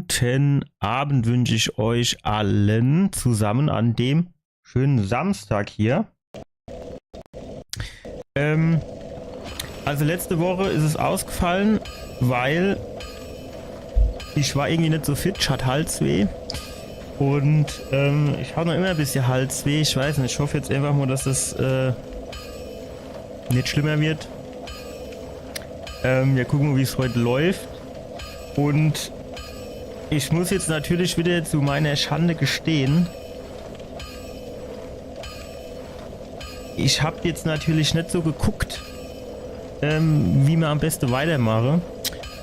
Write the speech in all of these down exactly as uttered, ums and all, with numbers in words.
Guten Abend wünsche ich euch allen zusammen an dem schönen Samstag hier. Ähm, also letzte Woche ist es ausgefallen, weil ich war irgendwie nicht so fit, ich hatte Halsweh. Und ähm, ich habe noch immer ein bisschen Halsweh. Ich weiß nicht, ich hoffe jetzt einfach mal, dass es äh, nicht schlimmer wird. Ähm, wir gucken mal, wie es heute läuft. Und ich muss jetzt natürlich wieder zu meiner Schande gestehen, ich habe jetzt natürlich nicht so geguckt, ähm, wie man am besten weitermache.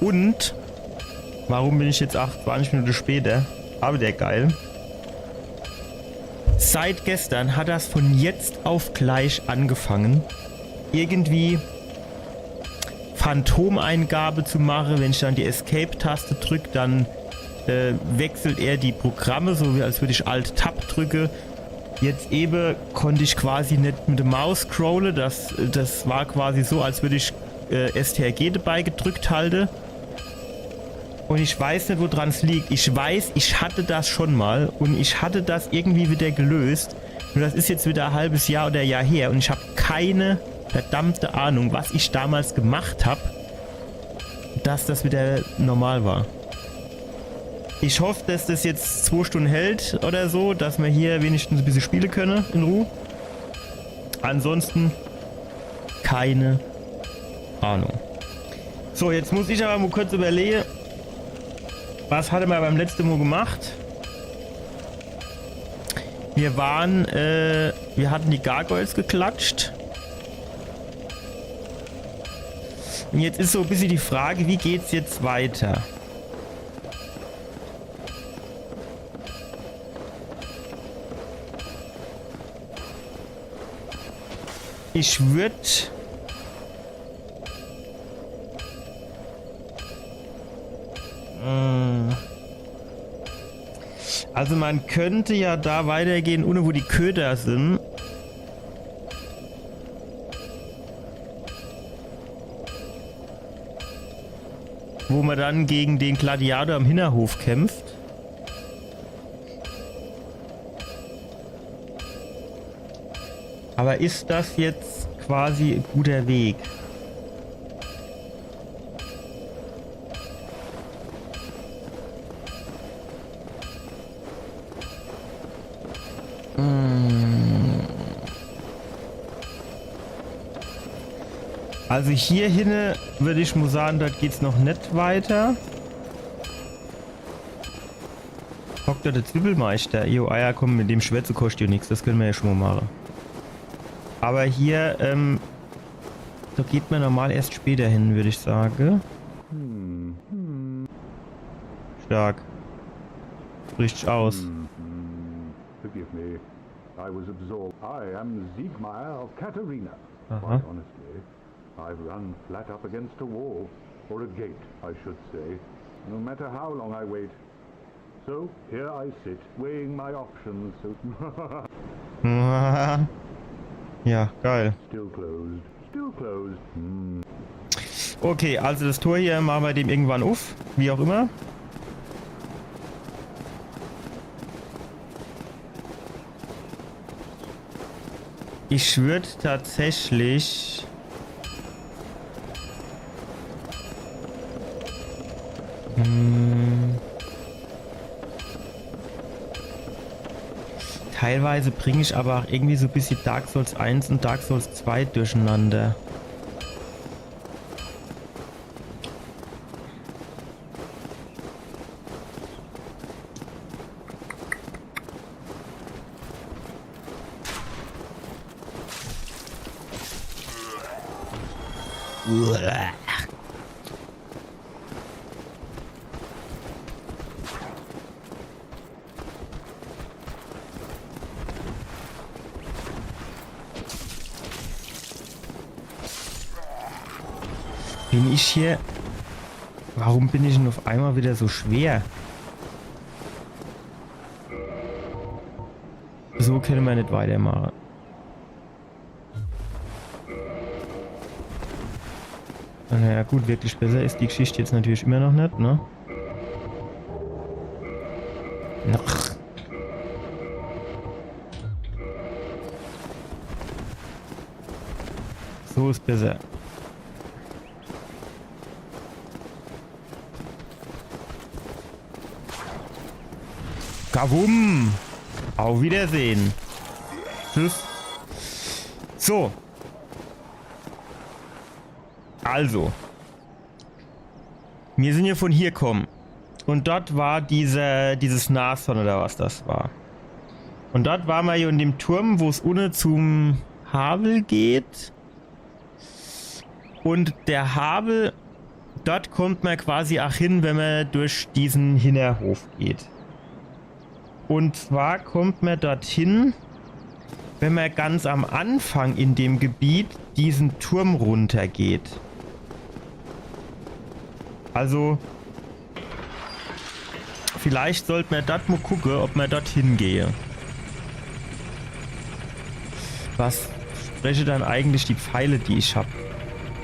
Und warum bin ich jetzt achtundzwanzig Minuten später? Aber der geil. Seit gestern hat das von jetzt auf gleich angefangen, irgendwie Phantomeingabe zu machen. Wenn ich dann die Escape-Taste drück, dann äh, wechselt er die Programme, so wie als würde ich Alt-Tab drücke. Jetzt eben konnte ich quasi nicht mit der Maus scrollen. Das, das war quasi so, als würde ich äh, S T R G dabei gedrückt halte. Und ich weiß nicht, woran es liegt. Ich weiß, ich hatte das schon mal und ich hatte das irgendwie wieder gelöst. Nur das ist jetzt wieder ein halbes Jahr oder Jahr her und ich habe keine verdammte Ahnung, was ich damals gemacht habe, dass das wieder normal war. Ich hoffe, dass das jetzt zwei Stunden hält oder so, dass wir hier wenigstens ein bisschen spielen können in Ruhe. Ansonsten keine Ahnung. So, jetzt muss ich aber mal kurz überlegen, was hatte man beim letzten Mal gemacht? Wir waren, äh, wir hatten die Gargoyles geklatscht. Und jetzt ist so ein bisschen die Frage, wie geht's jetzt weiter? Ich würd Äh. Also man könnte ja da weitergehen, ohne wo die Köder sind. Wo man dann gegen den Gladiator im Hinterhof kämpft. Aber ist das jetzt quasi ein guter Weg? Hm. Also hier hinne würde ich mal sagen, dort geht's noch nicht weiter. Doktor der Zwiebelmeister. Jo, ah ja, komm, mit dem Schwätze kostet ja nichts. Das können wir ja schon mal machen. Aber hier, ähm, da geht man normal erst später hin, würde ich sagen. Stark. Richtig aus. Forgive me. I was absorbed. I am Siegmeyer of Katarina. Aha. Quite honestly, I've run flat up against a wall. Or a gate, I should say. No matter how long I wait. So, here I sit, weighing my options. Ja, geil. Still closed. Still closed. Hm. Okay, also das Tor hier machen wir dem irgendwann auf, wie auch immer. Ich würde tatsächlich Hm. Teilweise bringe ich aber auch irgendwie so ein bisschen Dark Souls eins und Dark Souls zwei durcheinander. Bin ich hier? Warum bin ich denn auf einmal wieder so schwer? So können wir nicht weitermachen. Naja, gut, wirklich besser ist die Geschichte jetzt natürlich immer noch nicht, ne? Ach. So is besser. Kawum! Auf Wiedersehen! Tschüss! So. Also. Mir sin jo von hier kumme. Un dort war dieser, dieses Nashorn oder was das war. Un dort war mer jo in dem Turm, wo's unne zum Havel geht. Un der Havel, dort kummt mer quasi ach hin, wenn mer durch diesen Hinterhof geht. Un zwar kummt mer dorthin, wenn mer ganz am Anfang in dem Gebiet diesen Turm runtergeht. Also, vielleicht sollt mer dort mo gucke, ob mer dorthin gehe. Was spreche dann eigentlich die Pfeile, die ich hab?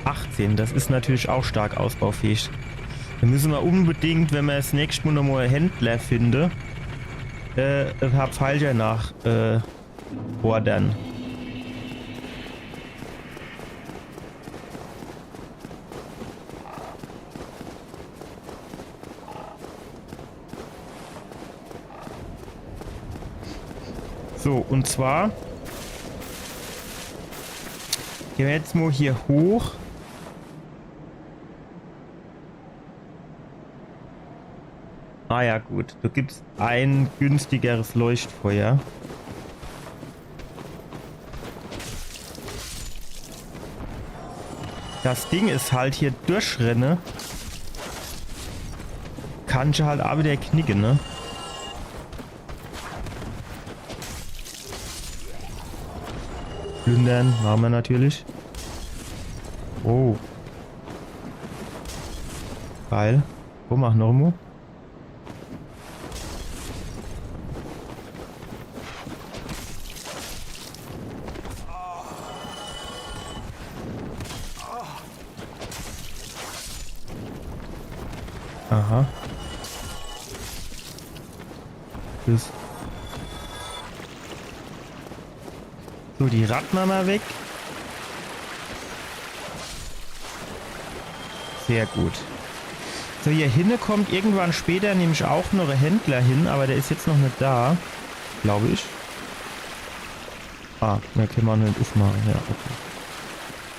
Achtzehn, das is natürlich auch stark ausbaufähig. Do müsse mer unbedingt, wenn mer's nächscht Mo nomo Händler finde, äh, e paar Pfeilcher nach, äh, ordern. So, un zwar gehn mer jetzt mo hier hoch. Ah ja, gut. Do gibt's e günstigeres Leuchtfeuer. Das Ding is halt, hier durchrenne kannsch halt ach wieder knicke, ne? Plündern mache mer natürlich. Oh. Geil. Komm, mach noch mo. Aha. Tschüss. So, die Ratt mache mer weg. Sehr gut. So, hier hinne kommt irgendwann später nämlich auch noch e Händler hin, aber der is jetzt noch net da, glaub ich. Ah, do kenne mer net uffmache. Ja, okay.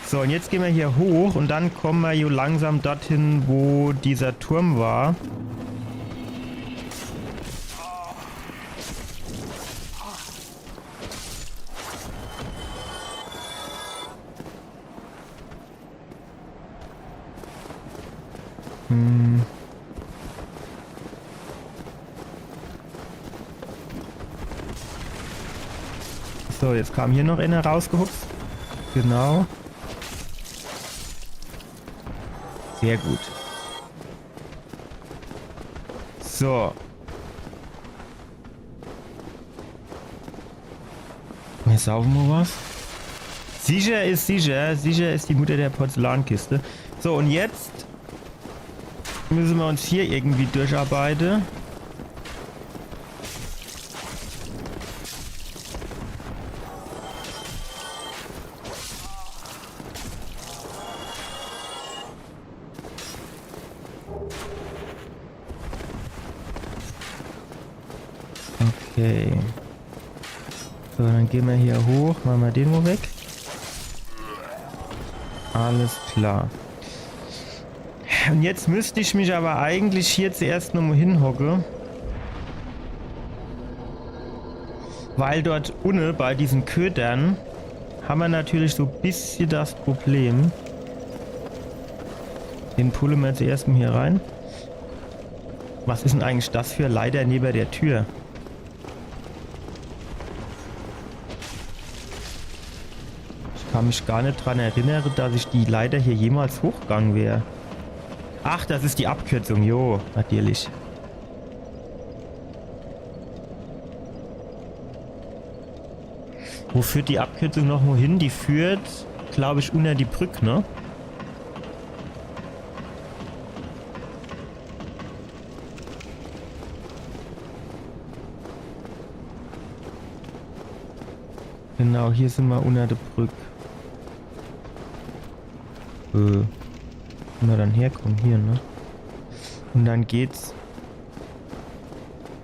So, un jetzt gehn mer hier hoch un dann komme mer jo langsam dorthin, wo dieser Turm war. Hm. So, jetzt kam hier noch einer rausgehupst. Genau. Sehr gut. So. Mir saufe mo was. Sicher is sicher. Sicher is die Mutter der Porzellankiste. So, un jetzt müsse mer uns hier irgendwie durcharbeite. Okay. So, dann gehn mer hier hoch, mache mer den mo weg. Alles klar. Un jetzt müsst ich mich aber eigentlich hier zuerscht nomo hinhocke. Weil dort unne bei diesen Kötern hammer natürlich so e bissje das Problem. Den pulle mer zuerscht mo hier rein. Was is denn eigentlich das für Leiter neben der Tür? Ich kann mich gar net dran erinnere, dass ich die Leiter hier jemals hochgang wär. Ach, das is die Abkürzung, jo, natürlich. Wo führt die Abkürzung nomo hin? Die führt, glaub ich, unter die Brück, ne? Genau, hier sin mer unner de Brück. Äh, wo mer dann herkommen, hier, ne? Und dann geht's.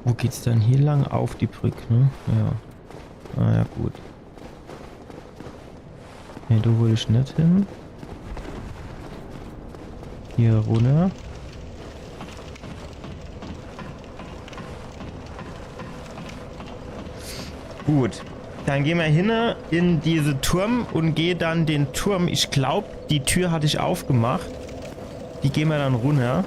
Wo geht's dann hier lang? Auf die Brück, ne? Ja. Ah ja, gut. Nee, do will ich net hin. Hier runner. Gut. Dann gehn mer hinne in diese Turm und geh dann den Turm. Ich glaub, die Tür hatt ich aufgemacht. Die gehn mer dann runner.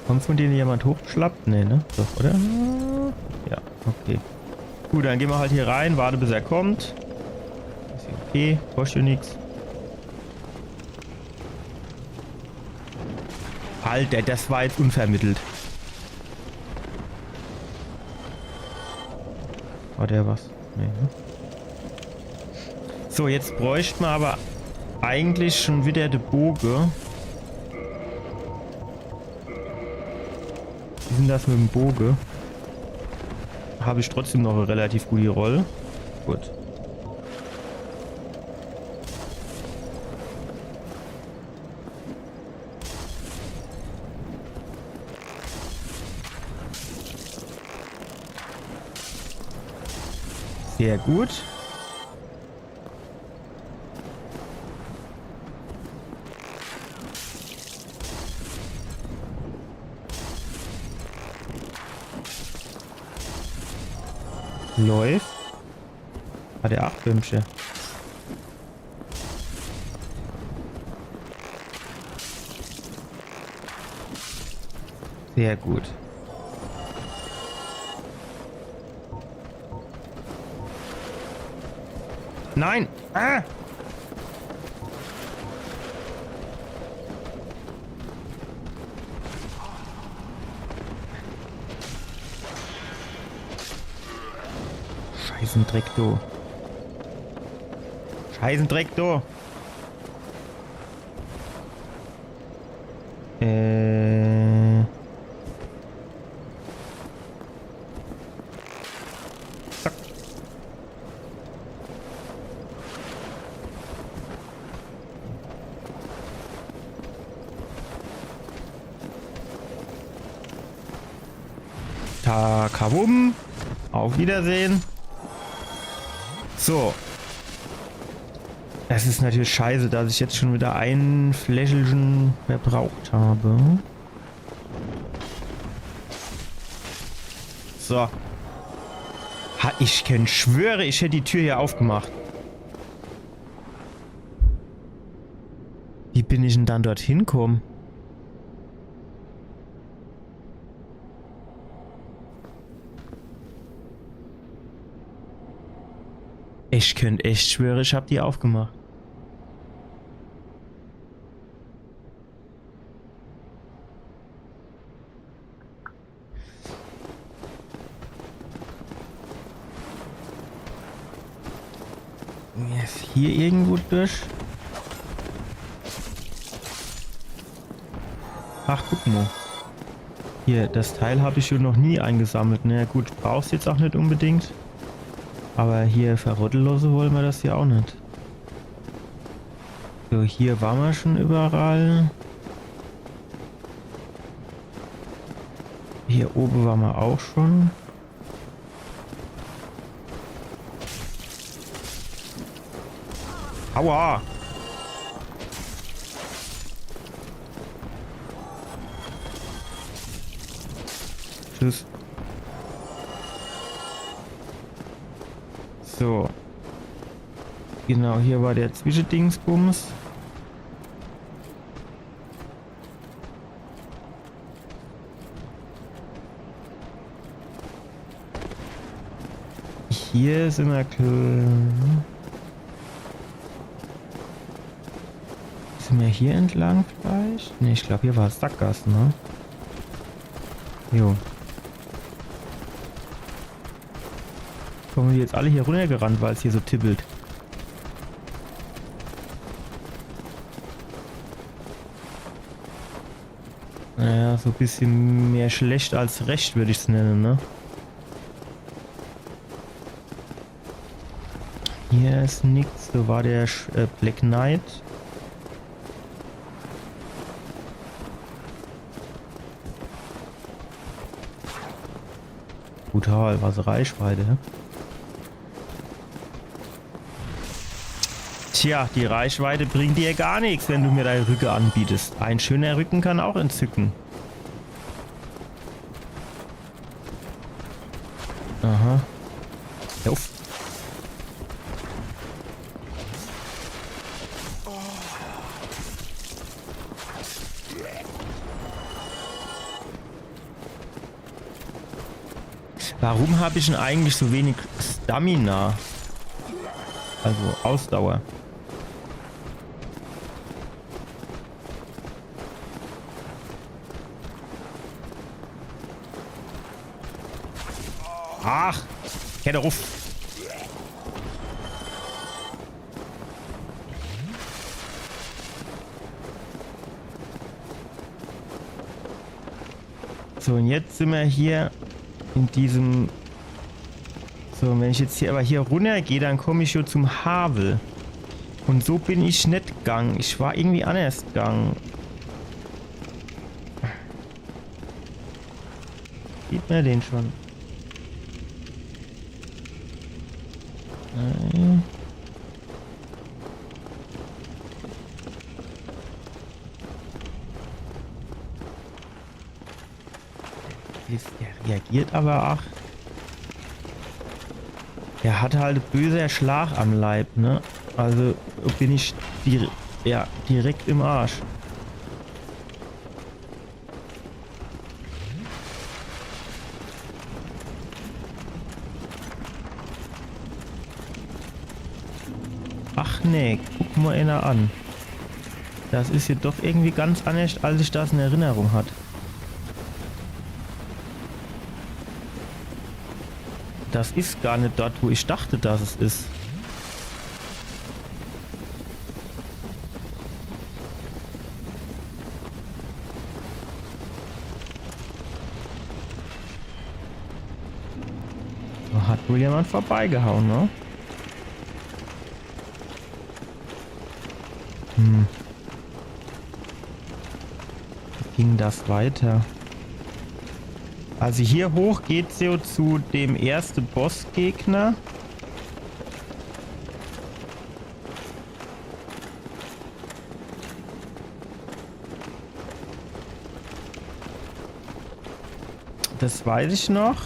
Kommt von denen jemand hochgeschlappt? Nee, ne? Doch, oder? Ja, okay. Gut, dann gehn mer halt hier rein, warte, bis er kommt. Is okay, kostet jo nix. Alter, das war jetzt unvermittelt. War der was? Nee, ne? So, jetzt bräucht mer aber eigentlich schon wieder de Boge. Wie is denn das mit dem Boge? Hab ich trotzdem noch e relativ gute Roll. Gut. Sehr gut. Läuft. Hat er acht Bömsche. Sehr gut. Nein! Ah! Scheißendreck, du. Scheißendreck, du. Äh. Zack. Takawum. Auf Wiedersehen. So. Es is natürlich scheiße, dass ich jetzt schon wieder ein Fläschelchen verbraucht habe. So. Ha, ich könnt schwöre, ich hätt die Tür hier aufgemacht. Wie bin ich denn dann dorthin gekommen? Ich könnt echt schwöre, ich hab die aufgemacht. Jetzt hier irgendwo durch. Ach, guck mal. Hier, das Teil hab ich schon noch nie eingesammelt. Na ja, gut, brauch's jetzt auch net unbedingt. Aber hier verrottele losse wolle mer das ja auch net. So, hier ware mer schon überall. Hier obe ware mer auch schon. Aua! Tschüss. So. Genau, hier war der Zwischendingsbums. Hier sin mer kl-, sin mer hier entlang vielleicht? Ne, ich glaub, hier war Sackgasse, ne? Jo. Kommen die jetzt alle hier runtergerannt, weil's hier so tippelt? Naja, so e bissche mehr schlecht als recht, würd ich's nenne, ne? Hier is nix, do war der Sch äh, Black Knight. Brutal, was e Reichweite, hä? Tja, die Reichweite bringt dir gar nix, wenn du mir dein Rücke anbietest. Ein schöner Rücken kann auch entzücken. Aha. Hör uff. Warum hab ich denn eigentlich so wenig Stamina? Also Ausdauer. Ach, geh doch uff. So, und jetzt sin mer hier in diesem, so, und wenn ich jetzt hier aber hier runnergeh, dann komm ich jo zum Havel. Und so bin ich net gang. Ich war irgendwie anders gang. Sieht mer den schon? Nein. Jetzt, der reagiert aber, ach. Der hat halt böser Schlag am Leib, ne? Also bin ich dir ja, direkt im Arsch. Ach nee, guck mal einer an. Das is jo doch irgendwie ganz anders, als ich das in Erinnerung hat. Das is gar net dort, wo ich dachte, dass es is. Da hat wohl jemand vorbeigehauen, ne? Hm. Wie ging das weiter? Also hier hoch geht's jo zu dem erste Bossgegner. Das weiß ich noch.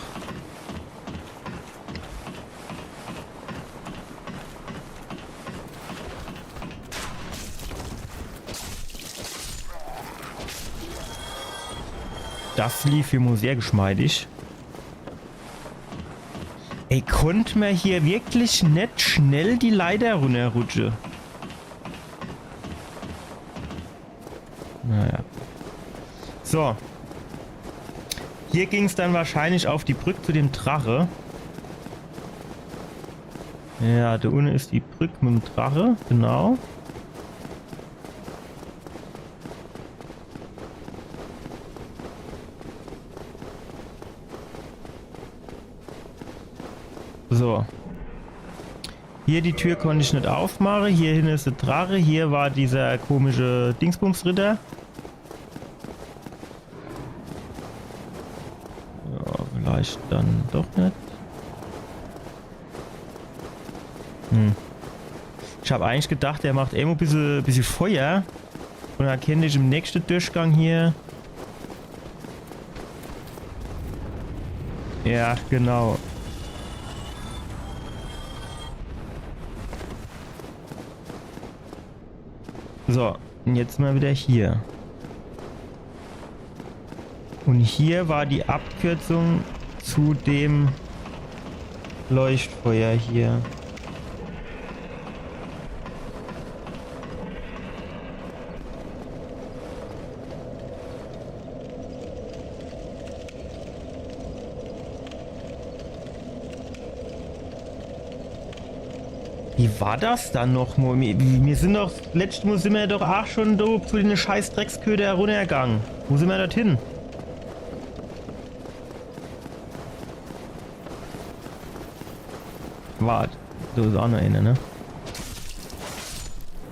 Das lief immer sehr geschmeidig. Ey, konnt mer hier wirklich net schnell die Leiter runnerrutsche? Naja. So. Hier ging's dann wahrscheinlich auf die Brück zu dem Drache. Ja, da unne is die Brück mit dem Drache, genau. So. Hier die Tür konnt ich net aufmache. Hier hinne is de Drache. Hier war dieser komische Dingsbumsritter. Ja, vielleicht dann doch net. Hm. Ich hab eigentlich gedacht, der macht irgendwo bissel, bissel Feuer. Und dann kennt ich im nächste Durchgang hier. Ja, genau. So, und jetzt mal wieder hier. Und hier war die Abkürzung zu dem Leuchtfeuer hier. Wie war das dann noch mo? Mir, mir sin doch, letscht Mo sin mir doch aach schun do zu dene scheiß Drecksköter runnergang. Wo sin mir dort hin? Wart, do is aach noch eener, ne?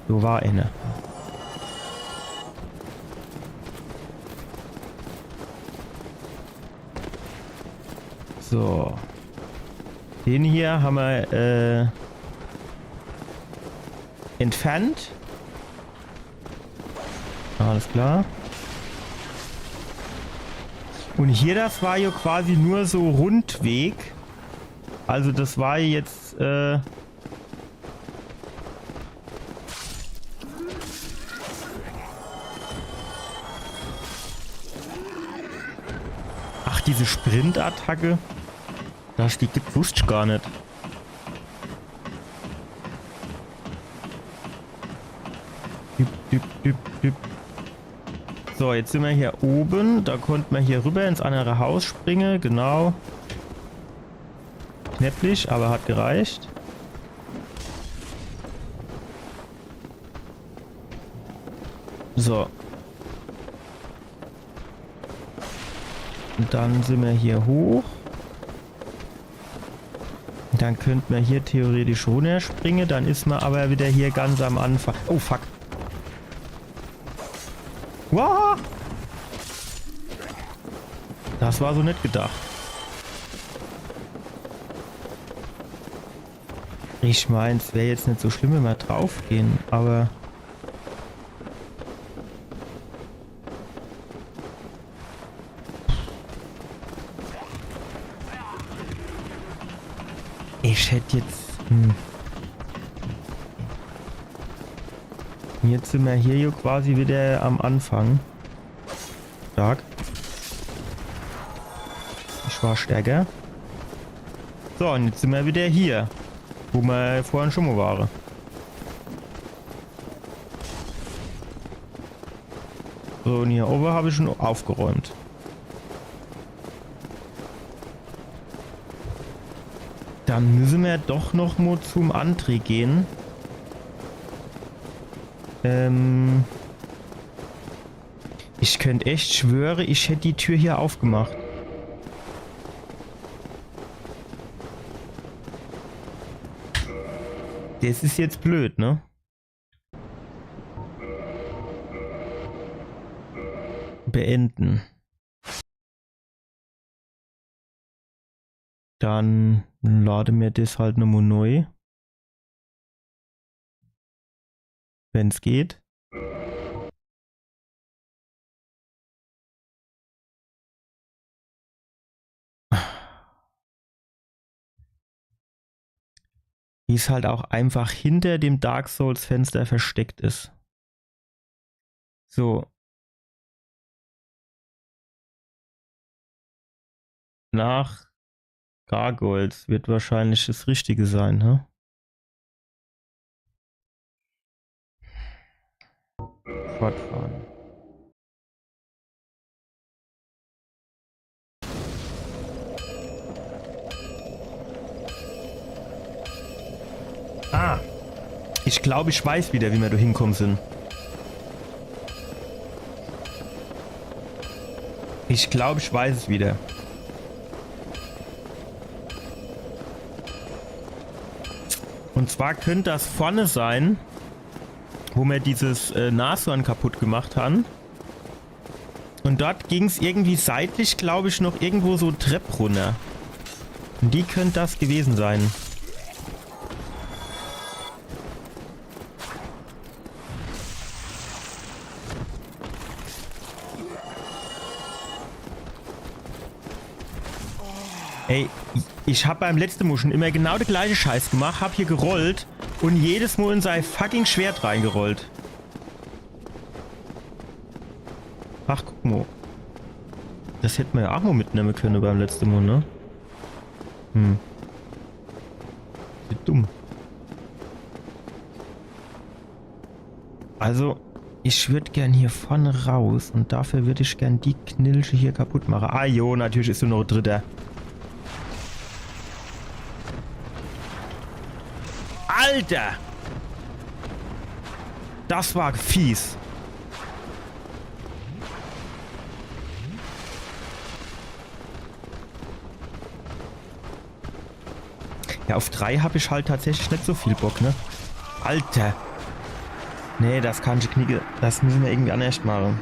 Do war eener. So. Den hier hammer, äh, entfernt. Alles klar. Un hier, das war jo quasi nur so Rundweg. Also das war jetzt, äh, ach, diese Sprint-Attacke. Dass die gibt, wusst ich gar net. Düpp, düpp, düpp, düpp. So, jetzt sin mir hier oben. Do konnt mer hier rüber ins annere Haus springe, genau. Knäpplich, awwer hat gereicht. So. Un dann sin mir hier hoch. Dann könnt mer hier theoretisch runnerspringe. Dann is mer awwer wieder hier ganz am Anfang. Oh, fuck. Wow! Das war so net gedacht. Ich mein, es wär jetzt net so schlimm, wenn mer draufgehn, awwer ich hätt jetzt, hm. Jetzt sin mer hier jo quasi wieder am Anfang. Stark. Ich war stärker. So, un jetzt sin mer wieder hier, wo mer vorhin schun mo ware. So, un hier owwe hab ich schun aufgeräumt. Dann müsse mer doch noch mo zum André gehn. Ähm, ich könnt echt schwöre, ich hätt die Tür hier aufgemacht. Das is jetzt blöd, ne? Beenden. Dann lade mer das halt nomo neu. Wenn's geht. Wie es halt auch einfach hinter dem Dark Souls Fenster versteckt ist. So. Nach Gargoyles wird wahrscheinlich das Richtige sein, hä? Fortfahren. Ah. Ich glaub, ich weiß wieder, wie mer do hinkomme sin. Ich glaub, ich weiß es wieder. Und zwar könnt das vorne sein, wo mer dieses, äh, Nashorn kaputt gemacht han. Und dort ging's irgendwie seitlich, glaub ich, noch irgendwo so Trepp runner. Und die könnt das gewesen sein. Ey, ich hab beim letzte Mo schon immer genau de gleiche Scheiß gemacht, hab hier gerollt und jedes Mo in sei fucking Schwert reingerollt. Ach, guck mo. Das hätt mer ja ach mo mitnemme könne beim letzte Mo, ne? Hm. Wie dumm. Also, ich würd gern hier vorne raus und dafür würd ich gern die Knilche hier kaputt mache. Ah jo, natürlich is do noch e dritter. Alter! Das war fies. Ja, auf drei hab ich halt tatsächlich net so viel Bock, ne? Alter. Nee, das kann ich knicke. Das müsse mer irgendwie annerscht mache.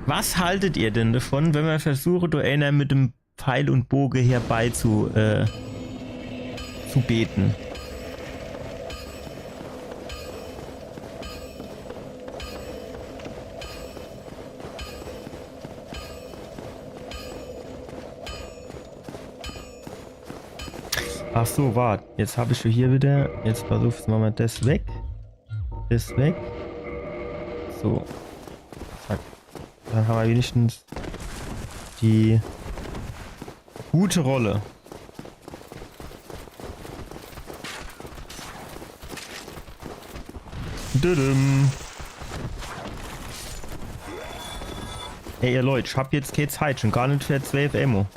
Was haltet ihr denn davon, wenn mer versuche, do eener mit dem Pfeil und Boge herbei zu, äh, zu beten? Ach so, wart. Jetzt hab ich hier wieder. Jetzt versuch's mal, mal das weg. Das weg. So. Zack. Dann haben wir wenigstens die gute Rolle. Düdüm. Ey, ihr Leute, ich hab jetzt kee Zeit, schon gar net für zwölf Ammo.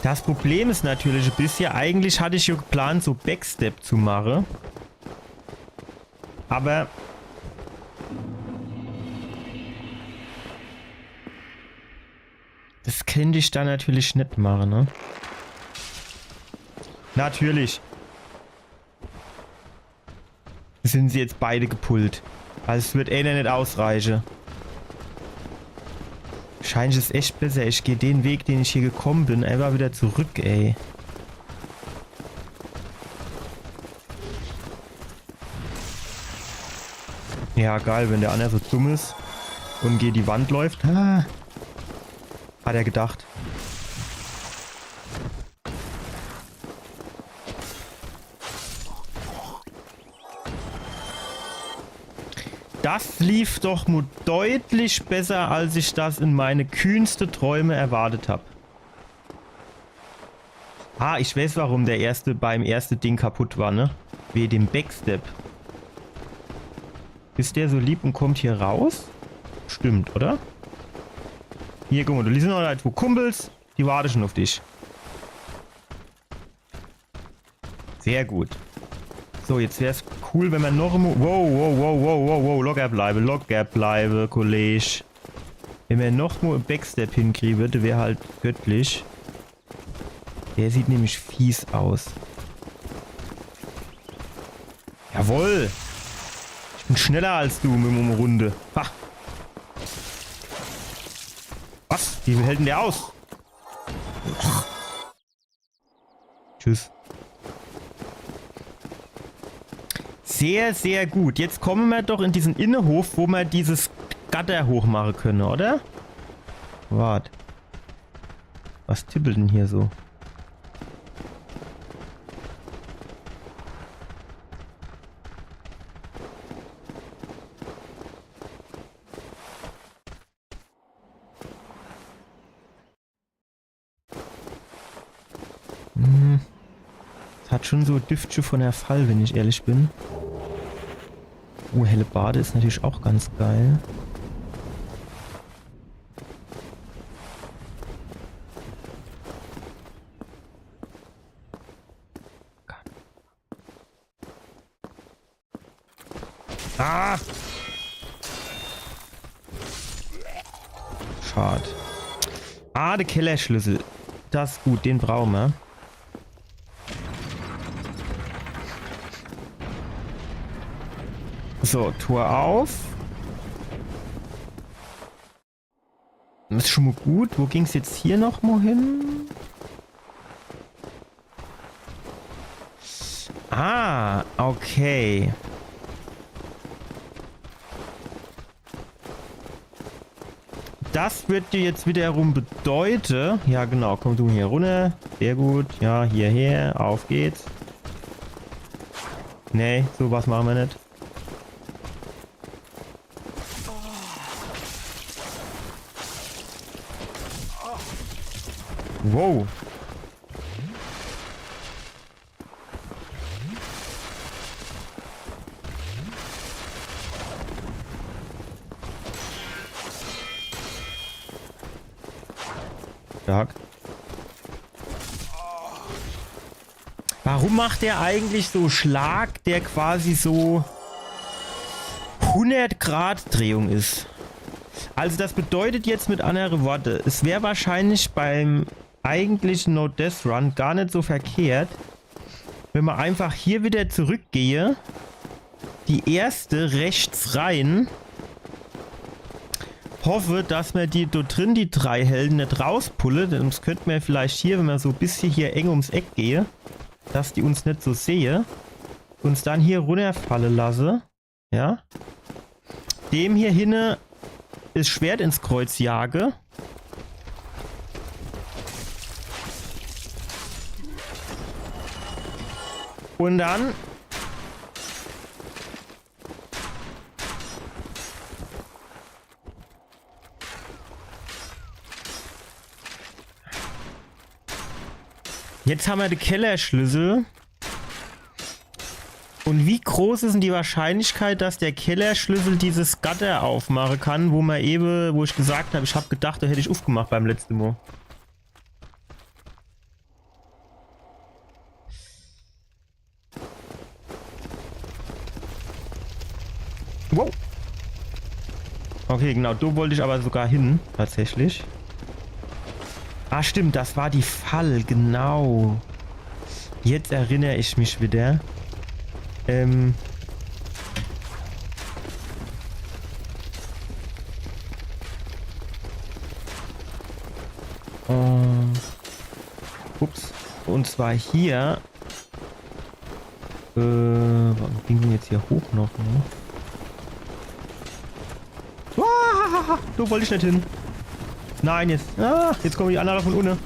Das Problem is natürlich e bissje, eigentlich hatt ich jo geplant, so Backstep zu mache. Aber das könnt ich dann natürlich net mache, ne? Natürlich. Sind sie jetzt beide gepullt. Also es wird eener net ausreiche. Wahrscheinlich is echt besser, ich geh den Weg, den ich hier gekommen bin, einfach wieder zurück, ey. Ja, geil, wenn der anner so dumm is und gegen die Wand läuft. Ah. Hat er gedacht. Das lief doch mo deutlich besser, als ich das in meine kühnste Träume erwartet hab. Ah, ich weiß, warum der erste beim erste Ding kaputt war, ne? Wege dem Backstep. Is der so lieb und kommt hier raus? Stimmt, oder? Hier, guck mal, do liege noch zwei Kumpels. Die warte schon auf dich. Sehr gut. So, jetzt wär's cool, wenn mer noch emo... Wow, wow, wow, wow, wow, wow, locker bleibe, locker bleibe, Kollege. Wenn mer noch mo e Backstep hinkriege würd, wär halt göttlich. Der sieht nämlich fies aus. Jawohl! Ich bin schneller als du mit dem Umrunde. Ha! Was? Wie hält denn der aus? Tschüss. Sehr, sehr gut. Jetzt komme mer doch in diesen Innehof, wo mer dieses Gatter hochmache könne, oder? Wart. Was tippelt denn hier so? Hm. Es hat schon so Düftche von der Fall, wenn ich ehrlich bin. Oh, Hellebarde is natürlich auch ganz geil. Ah! Schad. Ah, de Kellerschlüssel. Das is gut, den brauche mer. So, Tor auf. Das is schon mo gut. Wo ging's jetzt hier noch mo hin? Ah, okay. Das wird dir jetzt wiederum bedeute... Ja, genau. Komm du hier runner. Sehr gut. Ja, hierher. Auf geht's. Nee, so was mache mer net. Wow. Stark. Warum macht der eigentlich so Schlag, der quasi so hundert Grad Drehung is? Also das bedeutet jetzt mit andere Worte, es wär wahrscheinlich beim eigentlichen No-Death-Run gar net so verkehrt, wenn mer einfach hier wieder zurückgehe, die erste rechts rein, hoffe, dass mer die dort drin, die drei Helden, net rauspulle, denn sonst könnt mer vielleicht hier, wenn mer so e bissche hier eng ums Eck gehe, dass die uns net so sehe, uns dann hier runnerfalle lasse. Ja? Dem hier hinne es Schwert ins Kreuz jage. Und dann Jetzt hammer de Kellerschlüssel. Und wie groß is denn die Wahrscheinlichkeit, dass der Kellerschlüssel dieses Gatter aufmache kann, wo mer ewe, wo ich gesagt hab, ich hab gedacht, do hätt ich ufgemacht beim letzte Mo. Wow. Okay, genau, do wollt ich aber sogar hin, tatsächlich. Ah, stimmt, das war die Fall, genau. Jetzt erinner ich mich wieder. Ähm. Äh, ups. Und zwar hier. Äh, warum ging denn jetzt hier hoch noch, ne? Ah, do wollt ich net hin. Nein, jetzt. Ah, jetzt kommen die andere von unne.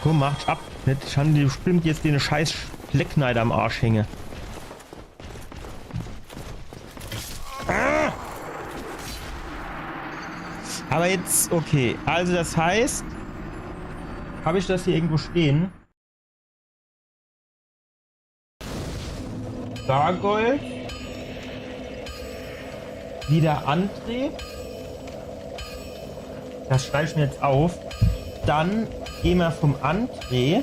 Komm, macht ab. Net, ich han die bestimmt jetzt den scheiß Black Knight am Arsch hänge. Ah! Aber jetzt, okay. Also das heißt, hab ich das hier irgendwo stehen? Gargoyle. Wieder André. Das schreib ich mir jetzt auf. Dann geh mer vom André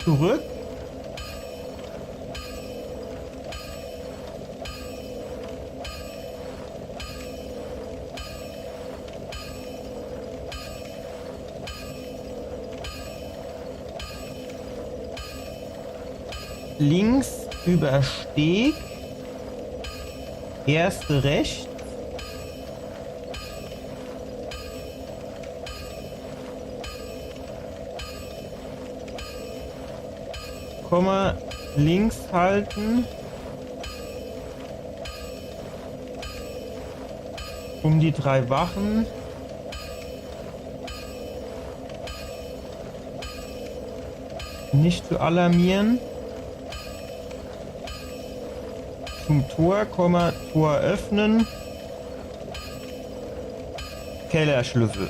zurück. Links über Steg. Erste rechts. Komma, links halten. Um die drei Wachen nicht zu alarmieren. Zum Tor, Komma, Tor öffnen. Kellerschlüssel.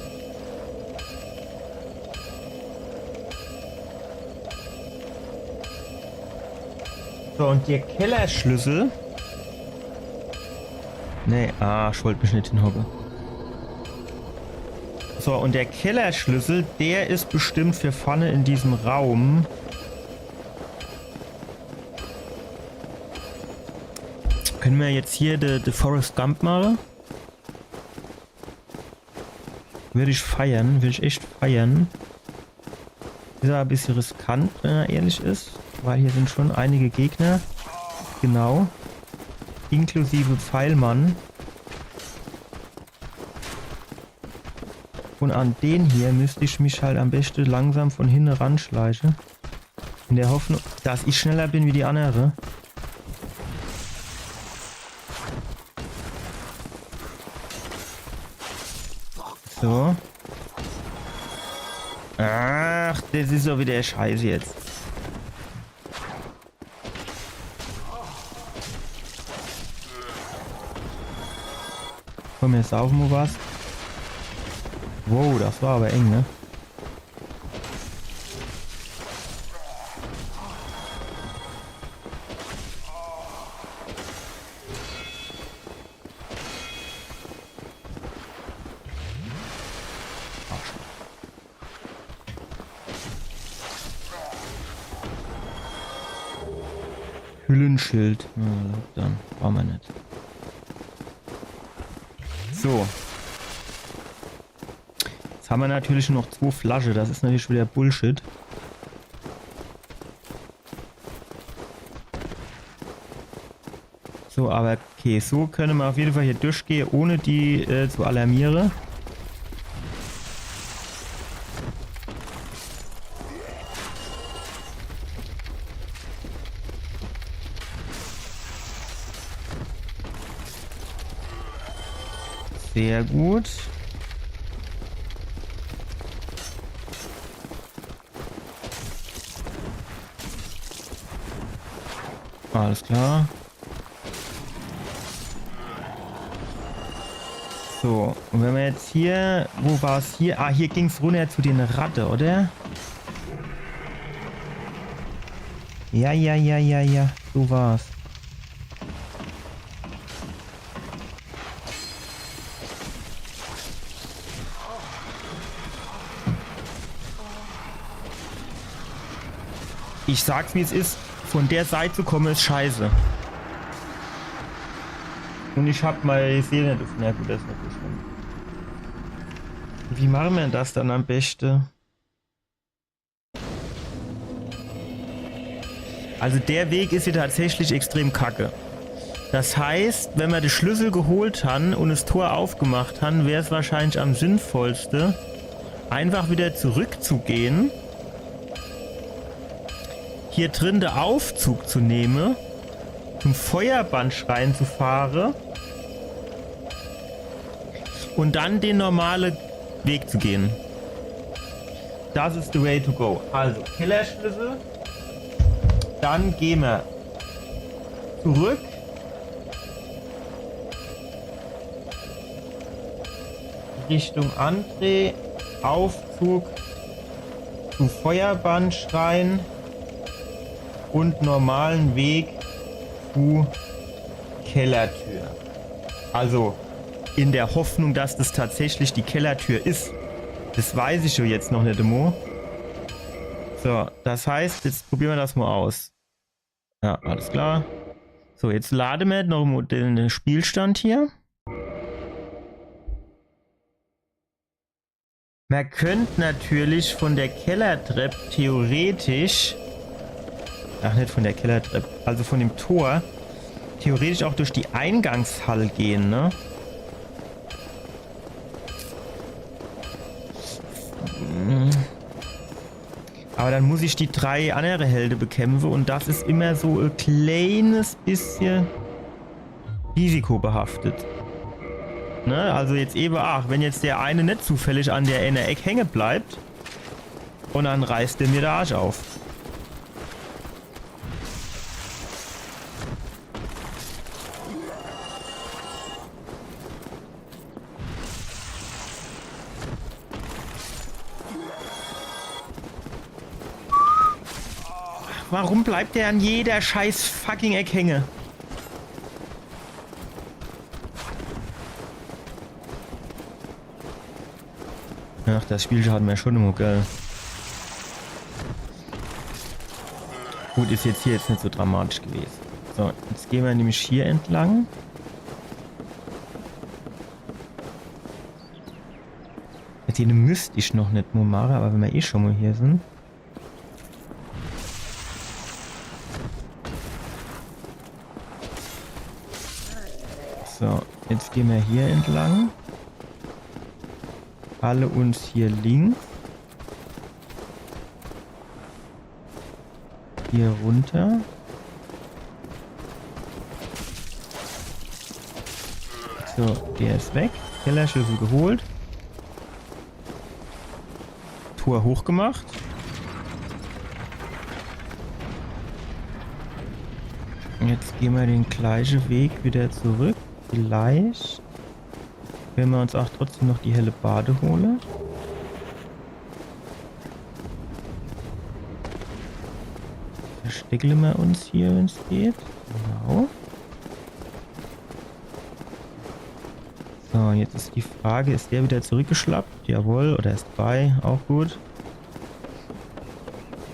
So, und der Kellerschlüssel. Nee, ah, ich wollt mich net hinhocke. So, und der Kellerschlüssel, der is bestimmt für vorne in diesem Raum. Könne mer jetzt hier de, de Forrest Gump mache? Würd ich feiern, würd ich echt feiern. Is aber e bissche riskant, wenn er ehrlich is, weil hier sind schon einige Gegner. Genau. Inklusive Pfeilmann. Und an den hier müsst ich mich halt am beste langsam von hinne ranschleiche. In der Hoffnung, dass ich schneller bin wie die andere. So. Ach, das is so wieder Scheiße jetzt. Komm, jetzt saufe mer was. Wow, das war aber eng, ne? Hüllenschild. Ja, dann brauche mer net. So. Jetzt ham mer natürlich nur noch zwo Flasche. Das is natürlich wieder Bullshit. So, aber okay, so könne mer auf jeden Fall hier durchgehe, ohne die äh, zu alarmiere. Sehr gut. Alles klar. So, und wenn mer jetzt hier, wo war's hier? Ah, hier ging's runner zu den Ratte, oder? Ja, ja, ja, ja, ja, so war's. Ich sag's, wie es is. Von der Seit zu komme is scheiße. Und ich hab mei Seele net. Na gut, das is net so schlimm. Wie mache mer das dann am beste? Also der Weg is hier tatsächlich extrem kacke. Das heißt, wenn mer de Schlüssel geholt han und es Tor aufgemacht han, wär's wahrscheinlich am sinnvollste, einfach wieder zurückzugehen, hier drin de Aufzug zu nehme, zum Feuerbandschrein zu fahre und dann den normale Weg zu gehen. Das is the way to go. Also, Kellerschlüssel. Dann geh mer zurück. Richtung André. Aufzug zu Feuerbandschrein und normalen Weg zu Kellertür. Also in der Hoffnung, dass das tatsächlich die Kellertür is. Das weiß ich jo jetzt noch net emo. So, das heißt, jetzt probiere mer das mo aus. Ja, alles klar. So, jetzt lade mer noch mo den Spielstand hier. Mer könnt natürlich von der Kellertrepp theoretisch, ach, net von der Kellertrepp, also von dem Tor, theoretisch auch durch die Eingangshall gehen, ne? Aber dann muss ich die drei andere Helde bekämpfe und das is immer so e kleines bisschen risikobehaftet. Ne? Also jetzt ewe, ach, wenn jetzt der eine net zufällig an der, in der Eck hänge bleibt und dann reißt der mir de Arsch auf. Warum bleibt der an jeder scheiß fucking Eck hänge? Ach, das Spiel hat mer schon immer geil. Gut, is jetzt hier jetzt net so dramatisch gewese. So, jetzt geh mer nämlich hier entlang. Den müsst ich noch net mo mache, aber wenn mer eh schon mo hier sin. So, jetzt geh mer hier entlang. Alle uns hier links. Hier runter. So, der is weg. Kellerschlüssel geholt. Tor hochgemacht. Jetzt geh mer den gleiche Weg wieder zurück. Vielleicht, wenn mer uns auch trotzdem noch die Hellebarde hole. Versteckle mer uns hier, wenn's geht. Genau. So, jetzt is die Frage, is der wieder zurückgeschlappt? Jawohl, oder is bei, auch gut.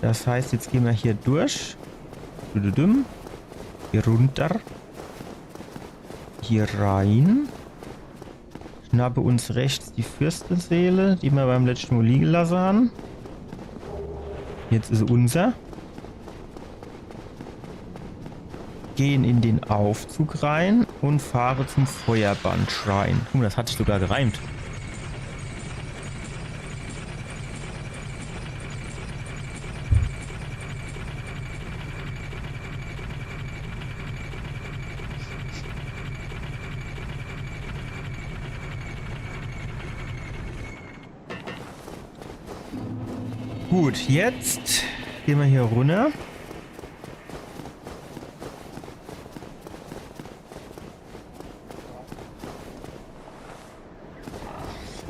Das heißt, jetzt geh mer hier durch. Düdüdüm. Hier runter. Hier rein. Schnappe uns rechts die Fürsteseele, die mer beim letschte Mol liege lasse han. Jetzt is se unser. Gehen in den Aufzug rein und fahre zum Feuerbandschrein. Guck mol, das hat sich sogar gereimt. Gut, jetzt gehn mer hier runner.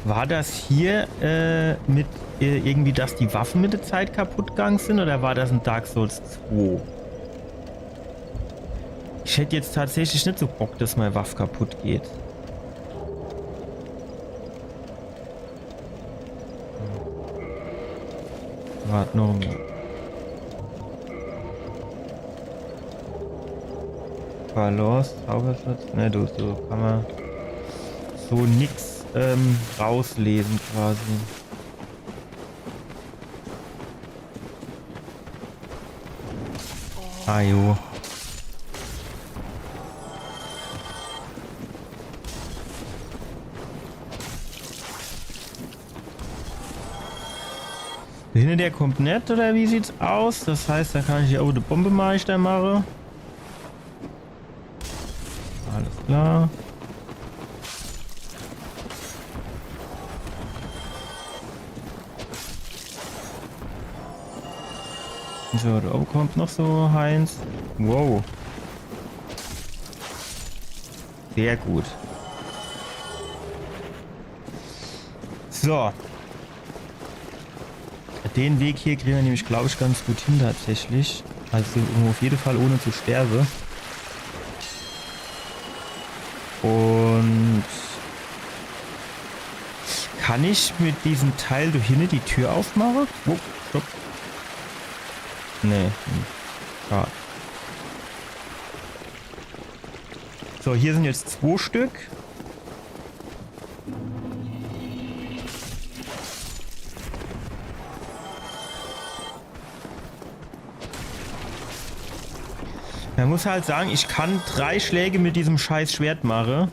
War das hier, äh, mit, äh, irgendwie, dass die Waffe mit der Zeit kaputt gegangen sin, oder war das in Dark Souls zwei? Ich hätt jetzt tatsächlich net so Bock, dass mei Waff kaputt geht. Wart noch mol. Balance, Zauberschutz. Ne, du, so kann mer so nix, ähm, rauslese quasi. Ah jo. Hinner der kummt net, oder wie sieht's aus? Das heißt, do kann ich jo ach de Bombemeister mache. Alles klar. So, do owwe kummt noch so eins. Wow. Sehr gut. So. Den Weg hier kriege mer nämlich, glaab ich, ganz gut hin tatsächlich. Also uff jede Fall ohne zu sterbe. Und kann ich mit diesem Teil do hinne die Tür uffmache? Oh, stopp. Nee. Hm. Schad. So, hier sin jetzt zwo Stück. Mer muss halt sage, ich kann drei Schläg mit diesem scheiß Schwert mache.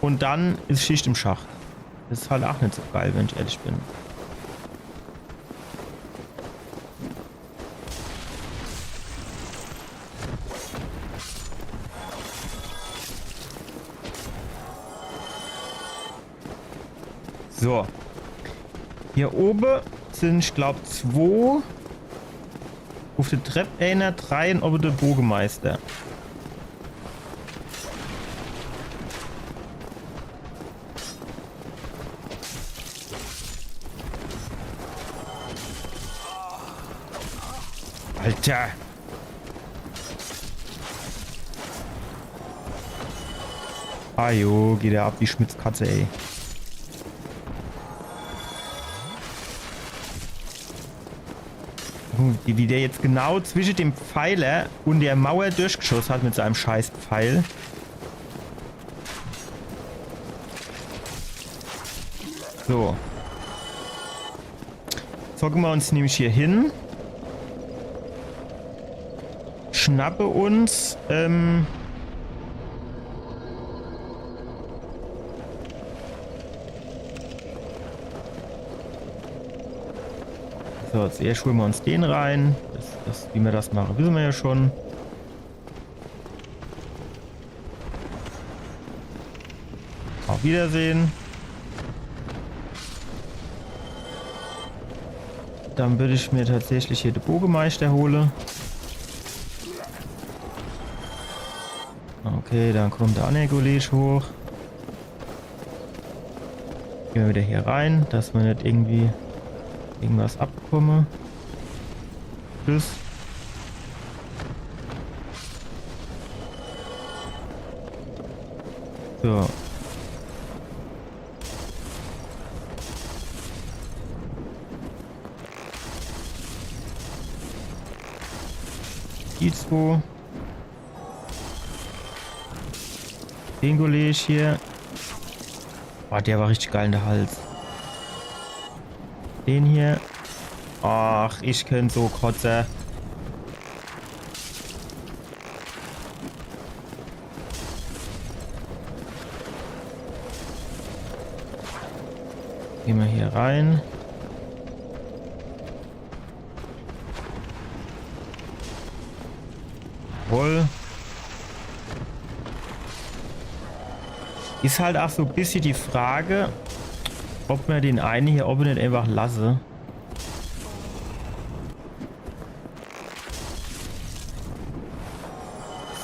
Und dann is Schicht im Schacht. Das is halt ach net so geil, wenn ich ehrlich bin. So. Hier owwe sin, ich glaab, zwo. Uff de Trepp eener, drei un owwe de Bogemeister. Alter! Ah jo, geht der ab wie Schmitz Katze, ey. Wie, wie der jetzt genau zwische dem Pfeiler un der Mauer durchgeschoss hat mit seinem scheiß Pfeil. So. Zocke mer uns nämlich hier hin. Schnappe uns, ähm, so, zuerscht hole mer uns den rein. Das, das, wie mer das mache, wisse mer jo schon. Auf Wiedersehen. Dann würd ich mir tatsächlich hier de Bogemeister hole. Okay, dann kommt der anner Kolleg hoch. Gehn mer wieder hier rein, dass mer net irgendwie irgendwas abbekomme. Tschüss. So. Die zwei. Den Kollege hier. Boah, der war richtig geil in de Hals. Den hier. Ach, ich könnt so kotze. Geh mer hier rein. Wohl. Is halt ach so bissje die Frage, ob mer den eine hier owwe net einfach lasse.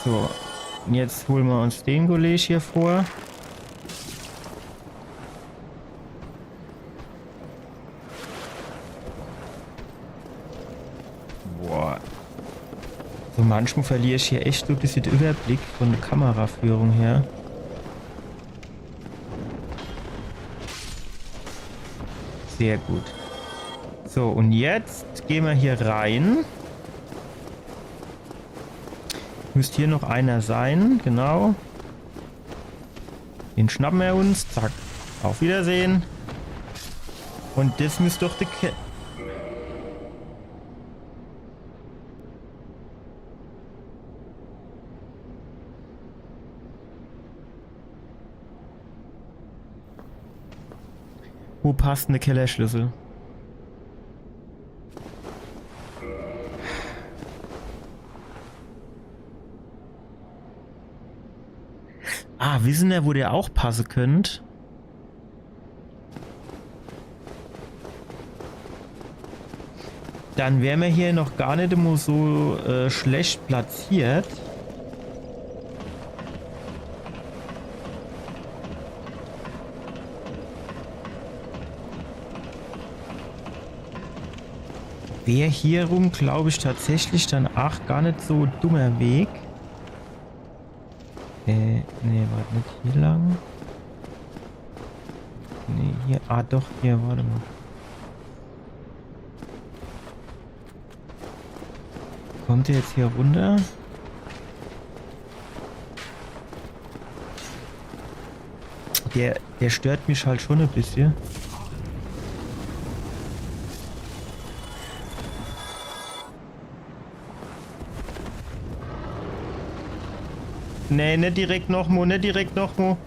So, un jetzt hole mer uns den Kollege hier vor. Boah. So manchmal verlier ich hier echt so bissje de Überblick von de Kameraführung her. Sehr gut. So, un jetzt geh mer hier rein. Müsst hier noch einer sein, genau. Den schnappe mer uns. Zack. Auf Wiedersehen. Un des müsst doch de Ke- Wo passt en de Kellerschlüssel? Ah, wisse mer, wo der auch passe könnt? Dann wäre mer hier noch gar net immer so, äh, schlecht platziert. Wär hier rum, glaub ich, tatsächlich dann ach gar net so dummer Weg. Äh, nee, wart, net hier lang. Nee, hier, ah doch, hier, wart mal. Kommt der jetzt hier runter? Der, der stört mich halt schon e bissje. Nee, net direkt noch mo, net direkt noch mo.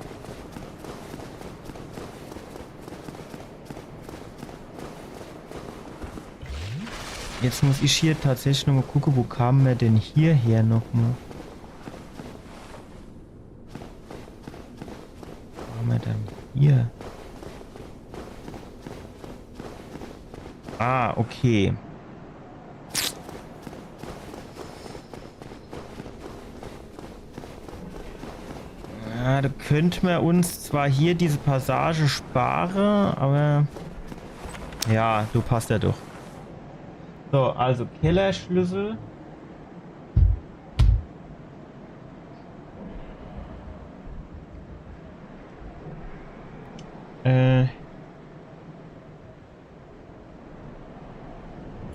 Jetzt muss ich hier tatsächlich noch mo gucke, wo kame mer denn hierher noch mo? Wo ware mer dann hier? Ah, okay. Ja, do könnt mer uns zwar hier diese Passage spare, aber ja, do passt er doch. So, also Kellerschlüssel. Äh,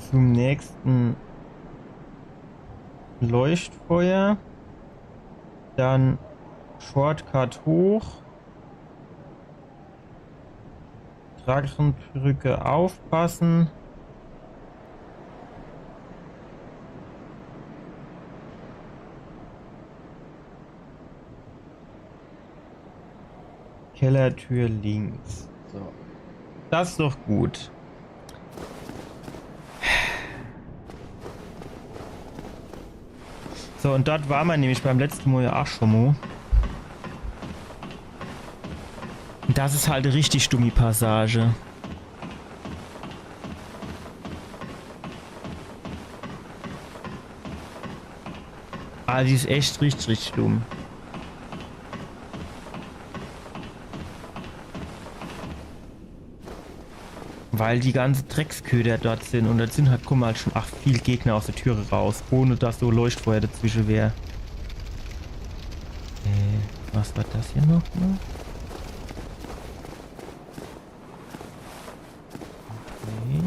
zum nächsten Leuchtfeuer. Dann Shortcut hoch. Drachenbrücke aufpassen. Kellertür links. So. Das is doch gut. So, un dort ware mer nämlich beim letzte Mo ja ach schon mo. Das is halt e richtig dummi Passage. Ah, die is echt richtig, richtig dumm. Weil die ganze Drecksköder dort sin un dort sin halt, kumme halt schon ach viel Gegner aus de Türe raus, ohne dass so Leuchtfeuer dazwische wär. Äh, was war das hier noch mo? Okay.